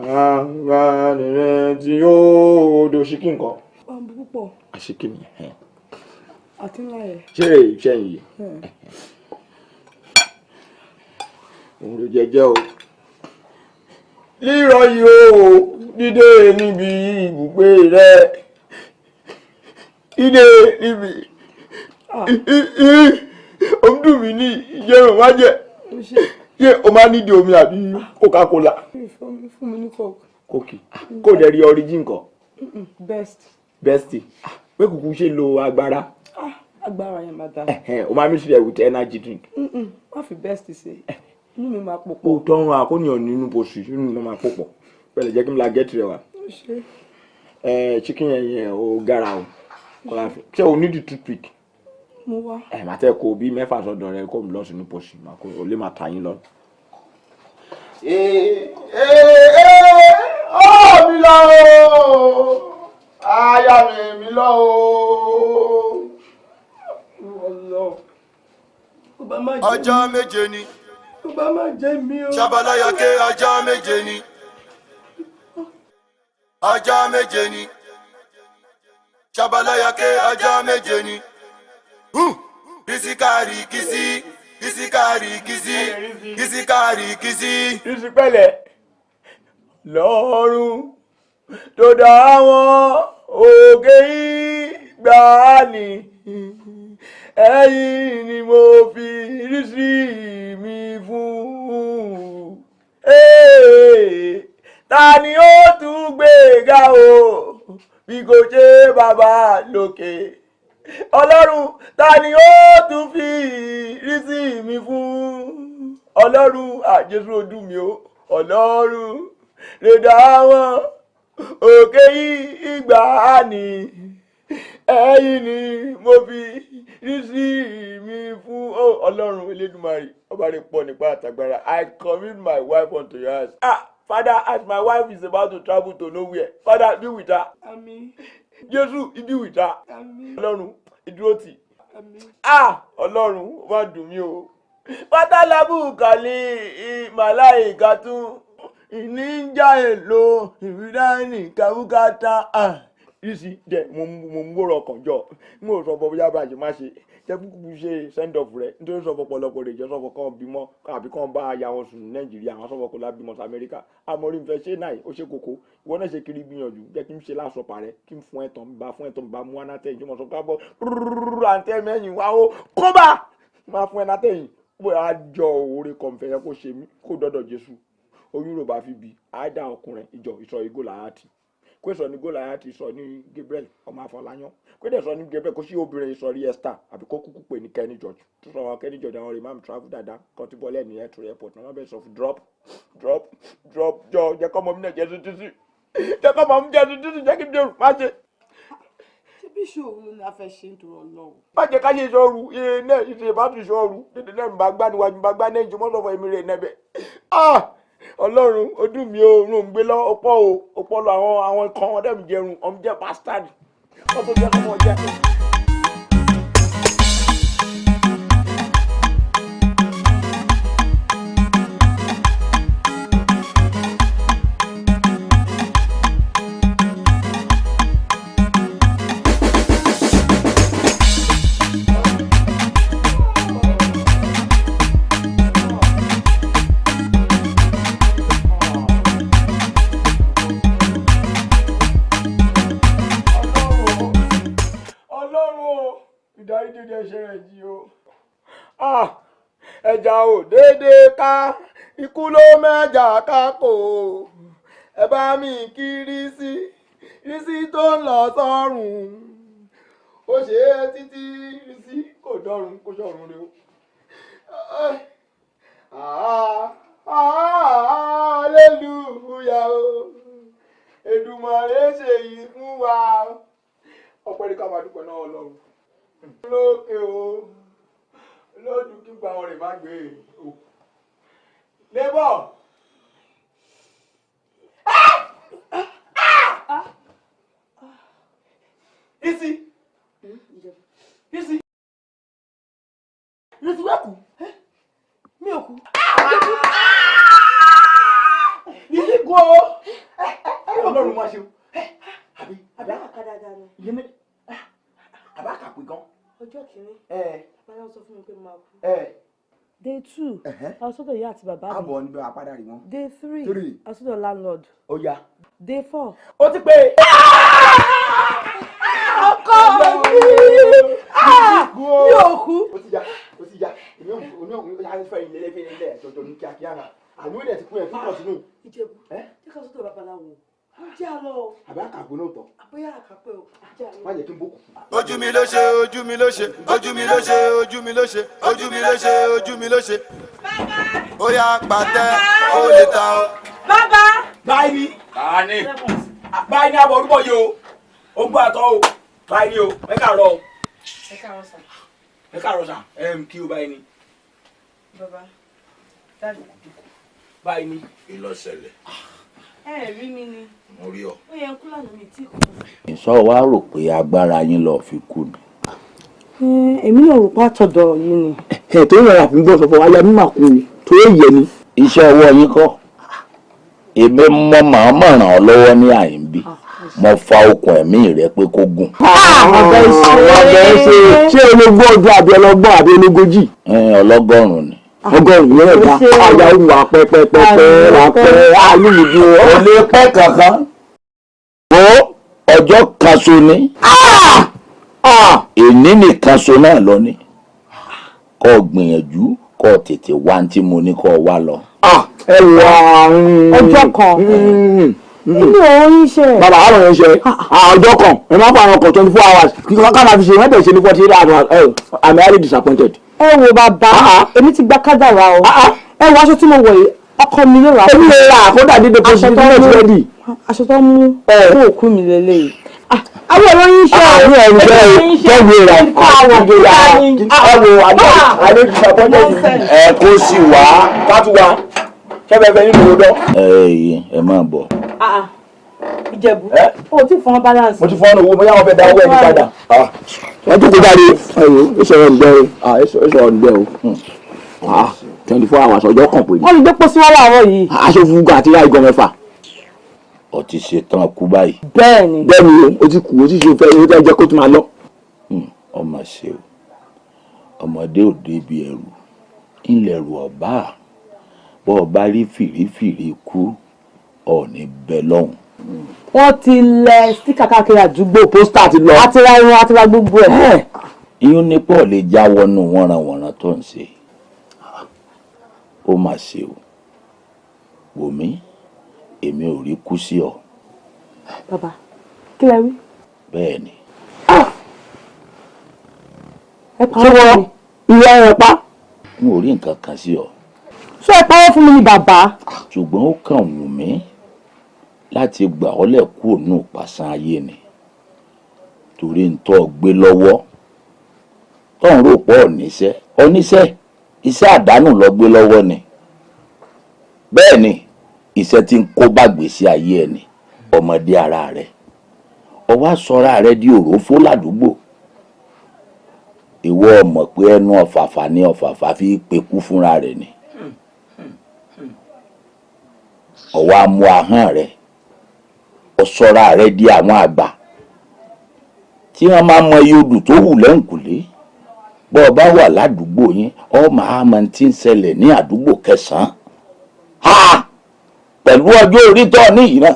àgbàdìrẹ tí yóò do ṣíkì nǹkan. Bambú púpọ̀. Àṣíkì nìyẹn. Àti ńlá yẹn. Ṣé iṣẹ́ yìí òun ló jẹjẹ o rírọ yìí o dídé níbi ibùgbé rẹ dídé níbi òun dùn mí ní ìjẹun má jẹ ṣé o máa nídìí omi àbí Coca-Cola. Fún mi ní coke. Coke kò dẹ̀ rí origin kan. Best. Best pé kúkú ṣe lo agbára. Agbára yẹn máa da. O máa mix it with energy drink. Má fi best ṣe, inú mi máa pò pọ̀. Ó tọrun àkóníyàn nínú bòsì inú mi máa pò pọ̀ pẹ̀lẹ́ jẹ́ kí n la gẹ́tì rẹ wá. Ẹ chicken yẹn yẹn o gara o kọ́lá fi ṣé o need the toothpick? Mo wá. Ẹ máa tẹ́ kó bí 6 sọ́dọ̀ rẹ kó mi lọ sínú pòsì máa kó o lè máa ta yín lọ. Ee ee ọ mi lọ o aya mi mi lọ o o. Kò bá má jẹ́ mi. Ọjọ́ méje ni. Kò bá má jẹ́ mi o. Ṣabaláyọ̀ké ọjọ́ méje ni. Ọjọ́ méje ni. Ṣabaláyọ̀ké ọjọ́ méje ni. Bisikari kisi, bisikari kisi, bisikari kisi. Rísí pẹ̀lẹ́ lọ́rùn tó dá wọn òkè ìgbàanì, ẹ̀yìn ni mo fi rísí mi fún. Ta ni ó tún gbé ga o bí kò ṣe bàbá lókè? Ọlọ́run, ta ni ó tún fi rísí mi fún? Ọlọ́run àjẹsùn ojú mi o. Ọlọ́run lè dá wọn òkè ìgbàanì, ẹ̀yìn ni mo fi rísí mi fún. Ọlọ́run Elédùmarè, ọba rẹ̀ pọ̀ nípa àtàgbára. I commit my wife unto your hands. Ah, Father, as my wife is about to travel to nowhere, Father, be with her. Àmín. Jésù, be with her. Àmín. Ọlọ́run, ìdúró tì. Àmín. Ah, Ọlọ́run, ó má dùn mí o. Pátálábù kàlí màláìka tún ìníjà èlò ìrídání kàbúkátà. Rísí dẹ mo ń wòrò ọkàn jọ, mo sọ fọ bóyá bàjẹ́ má ṣe jẹ́ kúkú ṣe send off rẹ̀, nítorí sọ fọpọlọpọ rẹ̀ jẹ́ sọ fọ kàn bímọ àbí kàn bá aya wọn sùn ní Nàìjíríà, àwọn sọ fọ kò lá bímọ sí Amẹ́ríkà. Àmọ́ rí n fẹ́ ṣe náà ó ṣe kókó, ìwọ náà ṣe kiri gbìyànjú jẹ́ kí n ṣe lásọpà rẹ, kí n fún ẹ tán bá fún ẹ tán bá mú anátẹ̀yìn jọmọ sọ kábọ̀ rúrúrú àǹtẹ̀ mẹ́yìn wá ó kóbá máa fún ẹ nátẹ̀yìn bóyá jọ òwúrẹ́ kọ̀ǹfẹ̀ yẹn kó ṣe mí kó dọ́dọ̀ Jésù. Oyún ló bá fi bi àádá ọkùnrin ìjọ ìsọ ìgò làátì kó sọ ní Gòláyátì, sọ ní Gabriel ọmọ Afọláyàn, kó dẹ̀ sọ ní Gabriel, kó sí obìnrin sọ rí Esther, àbí kó kúkú pè ní Kenny George tó sọ wọn Kenny George. Àwọn rẹ̀ máa ń travel dáadáa kan tí bọ́lẹ̀ ní airport airport náà wọ́n bẹ̀ sọ fún drop drop drop jọ jẹ́ kọ́ ọmọ mi náà jẹ́ tuntun sí, jẹ́ kọ́ ọmọ mi jẹ́ tuntun sí, jẹ́ kí n dẹrù má ṣe. Ṣé bí ìṣòro ni a fẹ́ ṣe nítorí Ọlọ́run? Má jẹ́ ká ṣe ìṣòro iye náà ìṣe bá tún ìṣòro dédé náà bá gbá níwájú bá gbá náà ìjọmọ́ sọ̀fọ̀ èmi rẹ̀ nẹ́bẹ̀. Ọlọ́run ojú mi ò rún gbé lọ ọ̀pọ̀ o ọ̀pọ̀ lọ àwọn kan ọdẹ mi jẹun ọmọ jẹ bastard wọ́n tó jẹ́ kọ́mọ jẹ́. Ẹja ò déédéé ká ikú ló mẹ́jà ká kò, ẹ bá mi kí rísí rísí tó ń lọ sọ́run, ó ṣe é títí rísí kò dọ́run kó sọ̀run rẹ o. Hallelujah o, Èdùmàrè ṣe yìí fún wa, ọpẹ́ ní ká máa dúpẹ́ náà Ọlọ́run lókè o lójú kí gba ọrẹ má gbé o. Labour. Isi. Isi. Isi wá kú. Mi ò kú. Isi kú o. Ọlọ́run máa ṣe o. Àbí àbí àkàdá dáná. Àbá àkàpè gan. Ọjọ́ kìíní. Bàbá sọ fún mi pé máa kú. Day 2, àsọdọ̀ ìyá àti bàbá mi. Àbọ̀ níbẹ̀ àpádà rí wọn. Day 3, àsọdọ̀ landlord. Ó yá. Day 4. Ó ti pé. Ọkọ mi! Mi ò kú. Ó ti ya, ó ti ya. Èmi ò ní òun yá fẹ́ ilé ilé ilé ẹ̀jọ̀jọ̀ ní kíákíá náà. Àní ó dẹ̀ ti kú ẹ̀ fún kọ̀tínú. Ìjẹ̀bú, jẹ́ ká sọ́dọ̀ babaláwo. Jẹ́ àlọ́. Àbí àkàgbé náà tọ̀. Àbóyá àkàpẹ́ o. Jẹ́ àlọ́. Má jẹ́ kí n bókù. Ojú mi ló ṣe, ojú mi ló ṣe, ojú mi ló ṣe, ojú mi ló ṣe, ojú mi ló ṣe, ojú mi ló ṣe. Ó yá pàtẹ, ó lè ta o. Bàbá. Báyìí ni. Báyìí ni. Báyìí ni àbọ̀ orúkọ yìí o. Ó gbọ́ àtọ́ o. Báyìí ni o. Ẹ káàárọ̀ o. Ẹ káàárọ̀ sà. Ẹ káàárọ̀ sà. Kí o báyìí ni. Bàbá. Dáàdì. Báyìí ni. Kí ló ṣẹlẹ̀? Ẹ rí mi ni. Mo rí ọ. Ó yẹ ń kú lánàá mi tí kú. Ìṣọ́ wa rò pé agbára yín lọ fi kú ni. Èmi náà rò pé àtọ̀dọ̀ yìí ni. Ẹ tó ń rọra fi ń gbọ́ sọ fún wa, aya mi máa kú tó yẹ ni. Iṣẹ́ ọwọ́ yín kọ́, èmi mọ màá mọ̀ ràn ọ́ lọ́wọ́ ní àyìnbí, mo fa okùn ẹ̀mí rẹ pé kó gùn. Ọbẹ̀ ṣe ṣé ológun ọjọ́ àbí ọlọ́gbọ̀n àbí ológójì? Ọlọ́gọ́rùn-ún ni. 100 yẹn ẹ̀dá àyà wà pẹ́pẹ́pẹ́pẹ́ wà pẹ́ ayélujú. Kò lè pẹ́ kankan. Ó ọjọ́ kan so ni. Èní nìkan so náà lọ ní. Kó gbìyànjú kó tètè wá tí mo ní kó wá lọ. Ẹ wọ àrùn. Ọjọ́ kan inú òun ń ṣe. Bàbá àwọn yẹn ṣe ọjọ́ kan, ẹ máa fọ àwọn ọkọ̀ 24 hours kí wọ́n ká máa fi ṣe wọ́n tẹ̀ ṣe ní 48 hours. I'm highly disappointed. Ẹ wo bàbá, èmi ti gba kádàrá o. Ẹ wo aṣọ tí mo wọ̀ yìí, ọkọ mi ló rà. Èmi lè ra àkódà dídé position ready. Aṣọ tó mú fún òkú mi lélẹ́yìí. Àwọn ẹ̀rọ yín ṣe. Àwọn ẹ̀rọ yín ṣe kẹ́wé rà àwọn àdé disappointed. Ẹ kó sì wá. Ká tún wá kẹ́fẹ́fẹ́ nínú odò. Ẹ ẹ máa bọ̀. Ìjẹ̀bú, o ti fọ́n balance. Mo ti fọ́n owó, bóyá wọ́n fẹ́ da owó ẹni padà. Wọ́n tún kó jáde. Ẹ̀rọ ìṣòro ń gbẹ o, ìṣòro ń gbẹ o. 24 hours, ọjọ́ kan pé. Wọ́n lè gbé pósí wá láàárọ̀ yìí. Aṣọ funfun àti ráì gan mẹ́fà. Ó ti ṣe tán kú báyìí. Bẹ́ẹ̀ni. Bẹ́ẹ̀ni o, ti kú, o ti ṣe fẹ́ o fẹ́ jẹ́ kó tún máa lọ. Ọmọ ṣe o, ọmọdé ò débi ẹrù ńlẹrù ọba, bọ́ ọ bá rí fìrífìrí kú ọ̀ọ́ni bẹ lọ́hùn. Wọ́n ti lẹ sticker káàkiri àdúgbò. Poster ti lọ. Àti ra irun, àti ra gbogbo ẹ̀. Iyún ní pọ̀ lè jáwọ́ nù wọ́nranwọ̀nran tó ń ṣe. Ó mà ṣe o, wò mí, èmi ò rí kú sí ọ. Bàbá, kí lẹ wí? Bẹ́ẹ̀ ni. Ẹ parọ́ fún mi. Ìwé ẹ pa. N ò rí nǹkan kan sí ọ. Ṣé ẹ parọ́ fún mi ni bàbá? Ṣùgbọ́n ó kàn wù mí láti gbà ọ́ lẹ̀ kúrò nù pàṣán ayé ni, torí ń tọ́ gbé lọ́wọ́ tó ń rò pọ̀ oníṣẹ́ oníṣẹ́ iṣẹ́ àdánù lọ gbé lọ́wọ́ ni. Bẹ́ẹ̀ ni, iṣẹ́ tí ń kó bá gbèsè ayé ẹni ọmọdé ara rẹ̀, ọwọ́ àsọra rẹ̀ di òrófó ládùúgbò. Ìwọ mọ̀ pé ẹnu ọ̀fàfà ní ọ̀fàfà fi pekú fúnra rẹ̀ ni. Ọwọ́ amú ahọ́n rẹ̀, ọ̀sọ́ra rẹ̀ di àwọn àgbà tí wọ́n máa mọ iye odù tó wù lẹ́ǹkùlé. Bọ́ ọ bá wà ládùúgbò yín, ọ máa mọ tí ń ṣẹlẹ̀ ní àdúgbò kẹsàn-án pẹ̀lú ọjọ́ orí tó níyì náà.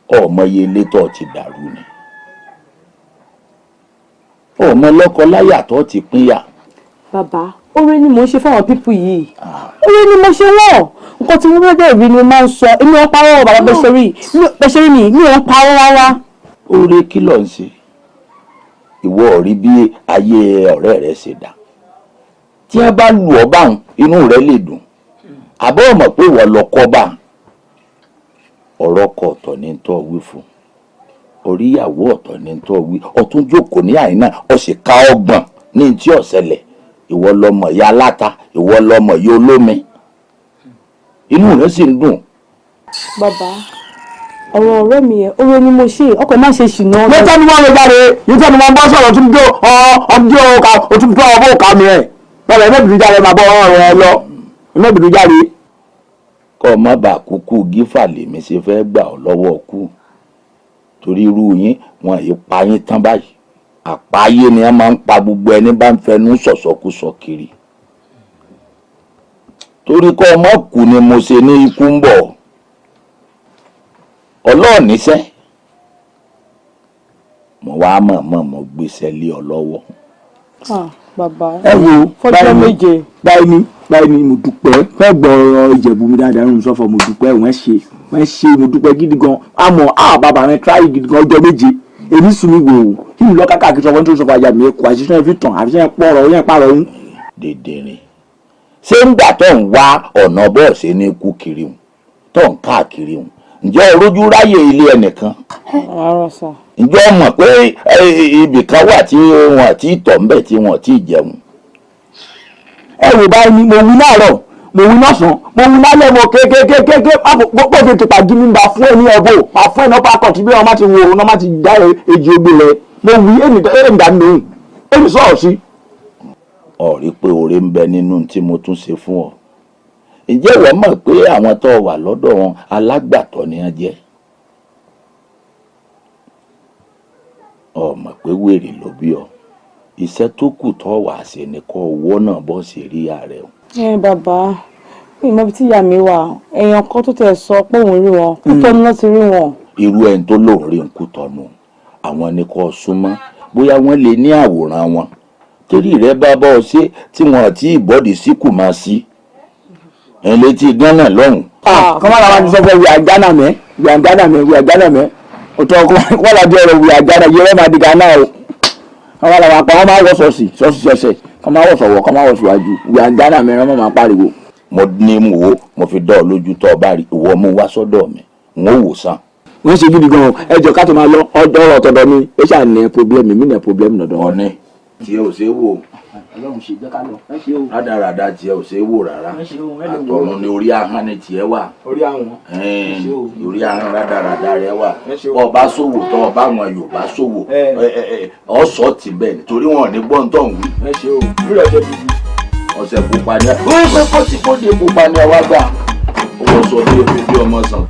Ọmọ iye ilé tó ti dàrú ni, ọmọ lọ́kọ láyà tó ti pínyà. Bàbá, oore ni mò ń ṣe fáwọn people yìí, oore ni mo ṣe wọ́n. Nǹkan tí mo fẹ́ bẹ̀rẹ̀ rí ni mo máa ń sọ. Èmi ò ń parọ́, bàbá. Bẹ́ẹ̀ ṣe rí mi, mi ò ń parọ́ rárá. Oore kí ló ń ṣe? Ìwọ ò rí bí ayé ọ̀rẹ́ rẹ ṣe dà? Tí wọ́n bá lù ọ́ báwọn, inú rẹ lè dùn. Àbọ̀ mọ̀ pé ìwọ lọ kọ́ bá ọ̀rọ̀ kọ. Ọ̀tọ̀ ní tó wí fún oríyàwó, ọ̀tọ̀ ní tó wí. Ọ̀tún jókòó ní àyínà, ó sì ka ọgbọ̀n ní tí ó ṣẹlẹ̀. Ìwọ lọmọ ìyá aláta, ìwọ lọmọ ìyá olómi, inú rẹ sì ń dùn. Bàbá, ọ̀rọ̀ ọ̀rẹ́ mi yẹn, oore ni mo ṣe. Ọkọ̀ má ṣe ṣìnà. Lẹ́tọ́ ni wọ́n lè jáde yìí ni wọ́n bá sọ̀rọ̀ tún jó ọjọ́ ọ̀ka òtún tó ọmọ òka mi ẹ̀. Bàbá, ẹ̀ mẹ́bìrì jáde, máa bọ́ ọ̀rọ̀ ẹ lọ, ẹ̀ mẹ́bìrì jáde. Kọ́ ọ má bàa kúkú gífà lèmi ṣe fẹ́ gbà ọ́ lọ́wọ́ kú, torí irú yín wọn yìí pa yín tán báyìí. Àpáyé ni wọ́n máa ń pa gbogbo ẹni bá ń fẹnu sọ̀sọ́kúsọ kiri. Torí kọ́ ọmọ kù ni mo ṣe ní ikú ń bọ̀ ọlọ́ọ̀níṣẹ́. Mo wá mọ̀ọ́mọ̀ mo gbéṣẹ́ lé ọ lọ́wọ́. Bàbá. Ẹ wo. Fọjọ́ méje. Báyìí ni, báyìí ni, mo dúpẹ́ fẹ́ gbọ́ ọ̀rọ̀ Ìjẹ̀bú mi dáadáa ń sọ́fọ̀. Mo dúpẹ́, wọ́n ṣe, wọ́n ṣe, mo dúpẹ́ gidi gan. Àmọ́ a bàbá rẹ tíráyì gidi gan. Ọjọ́ 7, èmi sùn mi wò ó kí n lọ kákàkiri sọfọ́ nítorí sọfọ́ àyà mi kò àṣìṣe fi tàn àṣìṣe pọ̀rọ̀ yẹn pààrọ̀ ń. Dèdèrìn, ṣé ń gbà tó ń wá ọ̀nà bọ́ọ̀sì ní kú kiri hùn tó ń káàkiri hùn, ǹjẹ́ o rójú ráyè ilé ẹnìkan? Rárá sà. Ǹjẹ́ o mọ̀ pé ibì kan wà tí wọ́n ti tọ̀ ńbẹ̀ tí wọ́n ti jẹun? Ẹ wò, báyìí ni mo wí láàárọ̀, mo wí lọ́sàn-án, mo wí lálẹ́, mo kékékékéké bó ṣe tìpà jí mi bá fún ẹ ní ẹ̀bù máa fún ẹ ní ọ̀pá kan tí bí wọ́n má ti wo òun náà má ti dá èjì ogbè rẹ. Mo wí èmi dá mi lóhùn. Ó ní sọ̀rọ̀ sí. Ó rí pé oore ń bẹ nínú tí mo tún ṣe fún ọ. Ǹjẹ́ ìwọ mọ̀ pé àwọn tó wà lọ́dọ̀ wọn, alágbàtọ́ ni wọ́n jẹ́? Ó mọ̀ pé wèrè ló bí ọ. Iṣẹ́ tó kù tó wàá ṣe ni kó owó náà bọ́ sí rí ààrẹ o. Ẹ bàbá mi, mọ ibi tí ìyá mi wà. Èèyàn kan tó tẹ̀ sọ pé òun rí wọn, Kútọ́nù ló ti rí wọn. Irú ẹni tó lóun rí ń Kútọ́nù, àwọn ni kò súnmọ́, bóyá wọ́n lè ní àwòrán wọn torí rẹ bá bọ́ ọ ṣe tí wọn àti ìbọ́dì sí kù máa sí ẹ̀ létí Gánà lọ́hùn. Kọ́má làwọn ti sọ fún we are Ghana mẹ́, we are Ghana mẹ́, we are Ghana mẹ́. Òtún kọ́má làdí ọ̀rọ̀ we are Ghana yẹ́rẹ́ máa di Ghana o. Kọ́má làwọn apá wọn máa wọ sọ̀sì sọ̀sì sọ̀sẹ̀, kọ́má wọ̀ sọ̀wọ̀, kọ́má wọ̀ síwájú, we are Ghana mẹ́, wọ́n máa pariwo. Mo ní wo mo fi dọ́ ọ lójú, tó o bá rí ìwọ mú wá sọ́dọ̀ mi, n ó wò sàn. Wọ́n ṣe gidi gan-an. Ẹ jọ, ká tó máa lọ, ọjọ́ ọ̀rọ̀ tọ̀dọ̀ mi ó ṣà ní problem mi, ní problem lọ́dọ̀. Ọ̀ní tiẹ̀ ò ṣe é wò. Ọlọ́run ṣe, jẹ́ ká lọ. Ẹ ṣe o. Rádaràda tiẹ̀ ò ṣe é wò rárá. Ẹ ṣe o, ẹ lè wò. Àtọ̀run ni orí ahọ́n ni tiẹ̀ wà. Orí àwọn. Orí ahọ́n rádaràda rẹ wà. Bọ́ ọ bá ṣòwò, tọ́ ọ bá àwọn Yorùbá ṣòwò, ọ sọ tì bẹ́ẹ̀ nítorí wọn ò ní gbọ́n tó ń wí. Ẹ ṣe o, rírọ̀ jẹ́ dúdú. Ọ̀sẹ̀ pupa ni ẹ kó tí kò dé, pupa ni ẹ wá gbà owó sọ bí ebi bí ọmọ sàn.